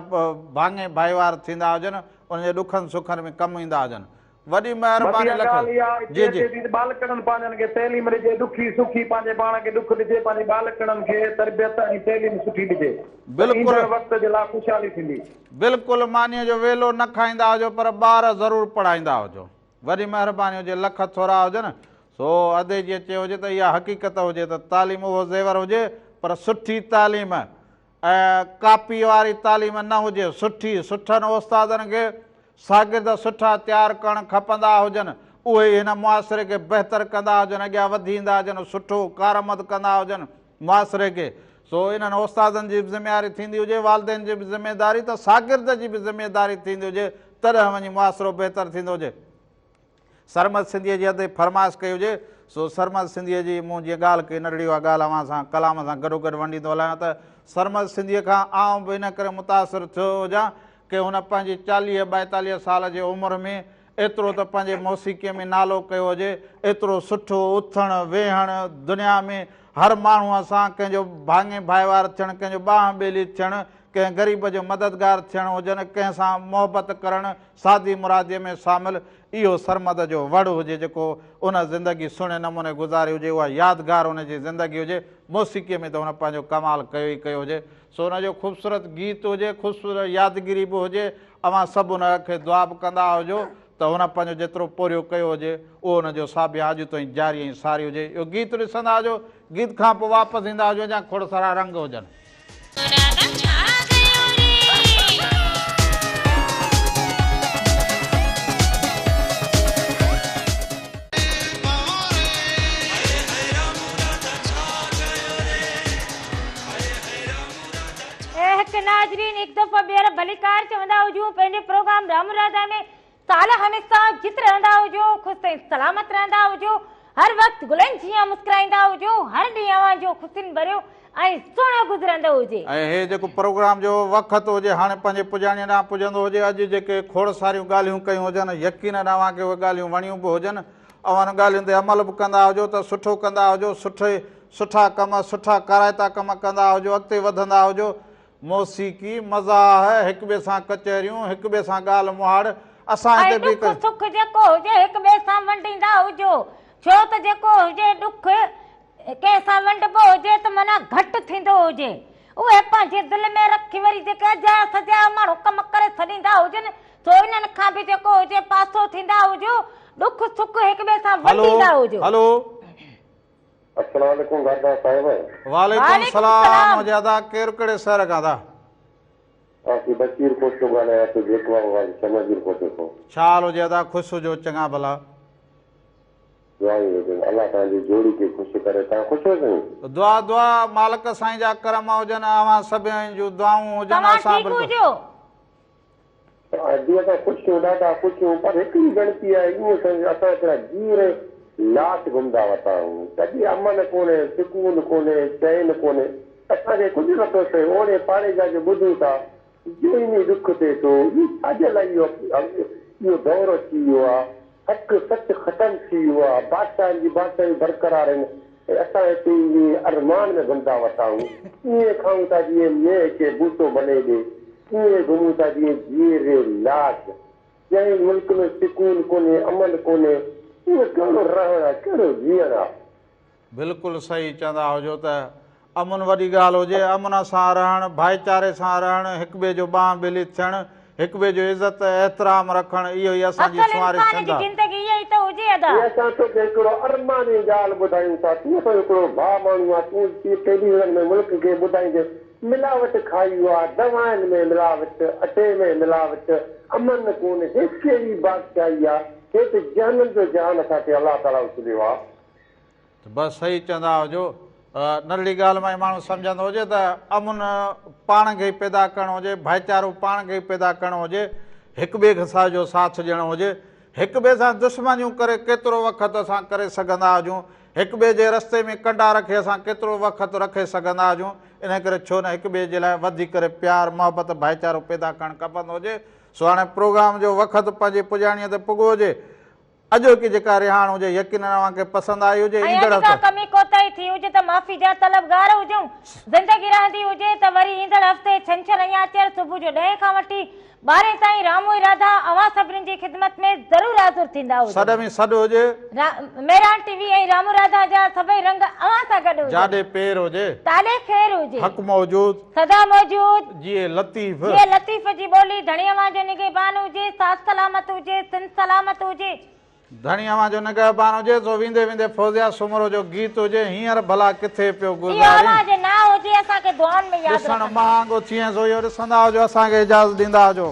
ڀاڱي ڀائيوار ٿيندا هجن، ان جي ڏکن سکن ۾ ڪم ايندا هجن. وڏي بس مهرباني اها لک ڳالهه اها هتي جي جي. اچي ٿي ته ٻالڪڻن پنهنجن کي تعليم ڏجي، ڏکي سکي پنهنجي پاڻ کي ڏک ڏجي، پنهنجي ٻالڪڻن کي تربيت ۽ تعليم سٺي ڏجي ته بلڪل. ايندڙ وقت جي لاء خوشحالي ٿيندي. بلڪل مانيء جو ويلو نه کائيندا هجو پر ٻار ضرور پڙهائيندا هجو. وڏي مهرباني هجي لک ٿورا هجن. سو ادي جيئن چيو هجي ته اها حقيقت هجي ته تعليم اهو زيور هجي پر سٺي تعليم ۽ ڪاپي واري تعليم نه هجي سٺي سٺن استادن کي شاگرد سٺا تيار ڪرڻ کپندا هجن اهي ئي هن معاشري کي بهتر ڪندا هجن اڳيان وڌي ايندا هجن سٺو ڪارآمد ڪندا هجن معاشري کي سو انهن استادن جي به ذميواري ٿيندي هجي، والدين جي به ذميداري ته شاگرد جي به ذميداري ٿيندي هجي تڏهن وڃي معاشرو بهتر ٿيندو هجي. سرمد سنڌيء جي ادي فرمائش ڪئي هجي، سو سرمد سنڌيء جي مون جيئن ڳالهه ڪئي ننڍڙي اها ڳالهه اوهان سان ڪلام سان گڏوگڏ ونڊيندو هلايان ته سرمد سنڌيء کان آئون به ان ڪري متاثر ٿيو هجان ڪي هن پنهنجي چاليهه ٻائيتاليهه سال جي عمر ۾ ايترو ته پنهنجي موسيقيء ۾ نالو ڪيو هجي، ايترو سٺو اٿڻ ويهڻ، دنيا ۾ هر ماڻهوء سان ڪنهن جو ڀاڱي ڀائيوار ٿيڻ، ڪنهن جو ٻانهن ٻيلي ٿيڻ، ڪنهن غريب جو مددگار ٿيڻ هجن، ڪنهن سان محبت ڪرڻ، شادي مراديء ۾ شامل، اهو سرمد جو وڙ هجي جيڪو ان زندگي سهڻي نموني گذاري هجي، اها يادگار ان جي زندگي هجي، موسيقيء ۾ ته هن پنهنجو ڪمال ڪيو ئي ڪيو هجي، سو ان جو خوبصورت گيت هجي، خوبصورت يادگيري به هجي، اوهان سڀ ان کي دعا به ڪندا هجو ته هن پنهنجو جيترو پورهيو ڪيو هجي، اهو ان جو ساڀيان اڄ تائين جاري ۽ ساري هجي. اهو گيت ڏسندا هجو، گيت کان پوء واپس ايندا هجو اڃا کوڙ سارا رنگ هجن. هڪ ناظرين هڪ دفعو ٻيهر ڀليڪار چوندا هجون پنهنجي پروگرام رام راڌا ۾ سال هميشه جت رهندا هجو خوش ۽ سلامت رهندا هجو هر وقت گلن جيان مسڪرائيندا هجو هر ڏينهن اوهان جو خوشين ڀريو ۽ سهڻو گذرندو هجي. ۽ هي جيڪو پروگرام جو وقت هجي هاڻي پنهنجي پڄاڻيء ڏانهن پڄندو هجي اڄ جيڪي کوڙ ساريون ڳالهيون ڪيون هجن يقينن اوهان کي اهي ڳالهيون وڻيون به هجن اوهان انهن ڳالهين تي عمل به ڪندا هجو ته سٺو ڪندا هجو سٺي سٺا ڪم سٺا ڪارائتا ڪم ڪندا هجو اڳتي وڌندا هجو موسيقي، مزاح، هڪ ٻئي سان ڪچهريون، هڪ ٻئي سان ڳالهه مهاڙ، اسان ۽ هتي به ڏک سک جيڪو هجي هڪ ٻئي سان ونڊيندا هجو، ڇو ته جيڪو هجي ڏک ڪنهن سان ونڊبو هجي ته معنيٰ گهٽ ٿيندو هجي. اهي پنهنجي دل ۾ رکي وري جيڪي اجايا سجايا ماڻهو ڪم ڪري ڇڏيندا هجن سو انهن کان به جيڪو هجي پاسو ٿيندا هجو، ڏک سک هڪ ٻئي سان هلو ونڊيندا هجو. هلو. السلام عليڪم دادا صاحب. وعليڪم السلام هجي ادا ڪير ڪهڙي شهر کان ادا. آسي بشير کوسو ڳالهايان ٿو جيڪب آباد شهنظير کوسو کان. ڇا حال هجي ادا خوش هجو چڱا ڀلا. دعائون هجن الله توهان جي جوڙي کي خوش ڪري توهان خوش آهيو سائين. دعا دعا مالڪ سائين جا ڪرم هجن اوهان سڀني جون دعائون هجن توهان اسان ٺيڪ بلڪل. هجو. جي اسان خوش آهيون ڏاڍا خوش آهيون پر هڪڙي ڳڻتي آهي ائين سمجهه اسان هڪڙا جيئري لاش گهمندا وتا آهيون ڪڏهن امن ڪونهي سڪون ڪونهي چين ڪونهي اسان کي ڪجهه نٿو ٿئي اوڙي پاڙي جا جو ٻڌون ٿا ذهني ڏک ٿئي ٿو. هي ڇاجي لاء اهو اهو دور اچي ويو آ. حق سچ ختم ٿي ويو آ. بادشاهن جي بادشاهيون برقرار آهن ۽ اسان هتي ائين ارمان ۾ گهمندا وتا آهيون. ائين کائون ٿا جيئن مينهن کي بوسو ڀلي ڏي. ائين گهمون ٿا جيئن جيئري لاش. جنهن ملڪ ۾ سڪون ڪونهي، امن ڪونهي، اهو ڪهڙو رهڻ آ، ڪهڙو جيئڻ آ. بلڪل صحيح چوندا هجو ته امن وڏي ڳالهه هجي، امن سان رهڻ، ڀائيچاري سان رهڻ، هڪ ٻئي جو ٻانهن ٻيلي ٿيڻ، هڪ ٻئي جو عزت احترام رکڻ اهو ئي اسان جي اصل سنواري انسان سنڌ جي آ. زندگي اها ئي ته هجي ادا. هي اسان توکي هڪڙو ارماني ڳالهه ٻڌايون ٿا، تون اسان جو هڪڙو ڀاء ماڻهو آ، تون ٽيليويزن ۾ ملڪ کي ٻڌائيندين، ملاوٽ کائي ويو آ، دوائن ۾ ملاوٽ، اٽي ۾ ملاوٽ، امن ڪونهي، هي ڪهڙي بادشاهي آ، هي ته جهنم جو جهان اسان تي الله تعاليٰ اڇليو آ. ته بس صحيح چوندا هجو. ننڍڙي ڳالهه مان ئي ماڻهو سمجهندو هجي ته امن پاڻ کي ئي پيدا ڪرڻو هجي، ڀائيچارو پاڻ کي ئي پيدا ڪرڻو هجي، هڪ ٻئي سان جو ساٿ ڏيڻو هجي. هڪ ٻئي سان دشمنيون ڪري ڪيترو وقت اسان ڪري سگهندا هجون، هڪ ٻئي جي رستي ۾ ڪنڊا رکي اسان ڪيترو وقت رکي سگهندا هجون، انهي ڪري ڇو نه هڪ ٻئي جي لاء وڌي ڪري پيار، محبت، ڀائيچارو پيدا ڪرڻ کپندو هجي. سو هاڻي پروگرام جو وقت پنهنجي پڄاڻيء تي پڳو هجي. اڄوڪي جيڪا رهاڻ هجي يقينن اوهان کي پسند آئي هجي ۽ ايندڙ اڄ ڪا هفتي. ڪمي ڪوتاهي ٿي هجي ته معافي جا طلبگار هجون. زندگي رهندي هجي ته وري ايندڙ هفتي ڇنڇر ۽ آچر صبح جو ڏهين کان وٺي ٻارهين تائين رامو ۽ راڌا اوهان سڀني جي خدمت ۾ ضرور حاضر ٿيندا هجن. سڏ ۾ سڏ هجي. مهراڻ ٽي وي ۽ رامو راڌا جا سڀئي رنگ اوهان سان گڏ هجن. جاڏي پير هجي. تاڏي خير هجي. حق موجود. سدا موجود. جيئي لطيف. جيئي لطيف جي ٻولي، ڌڻي اوهان جو نگهبان هجي، ساٿ سلامت هجي، سنڌ سلامت هجي. ڌڻي اوهان جو نگهبان هجي، سو ويندي ويندي فوزيا سومرو جو گيت هجي، هينئر ڀلا ڪٿي پيو اهو گذارين. اوهان جي نانء هجي، اسان کي دعائن ۾ ياد ڏسڻ رکندا. مهانگو ٿئين سو اهو ڏسندا هجو، اسان کي اجازت ڏيندا هجو.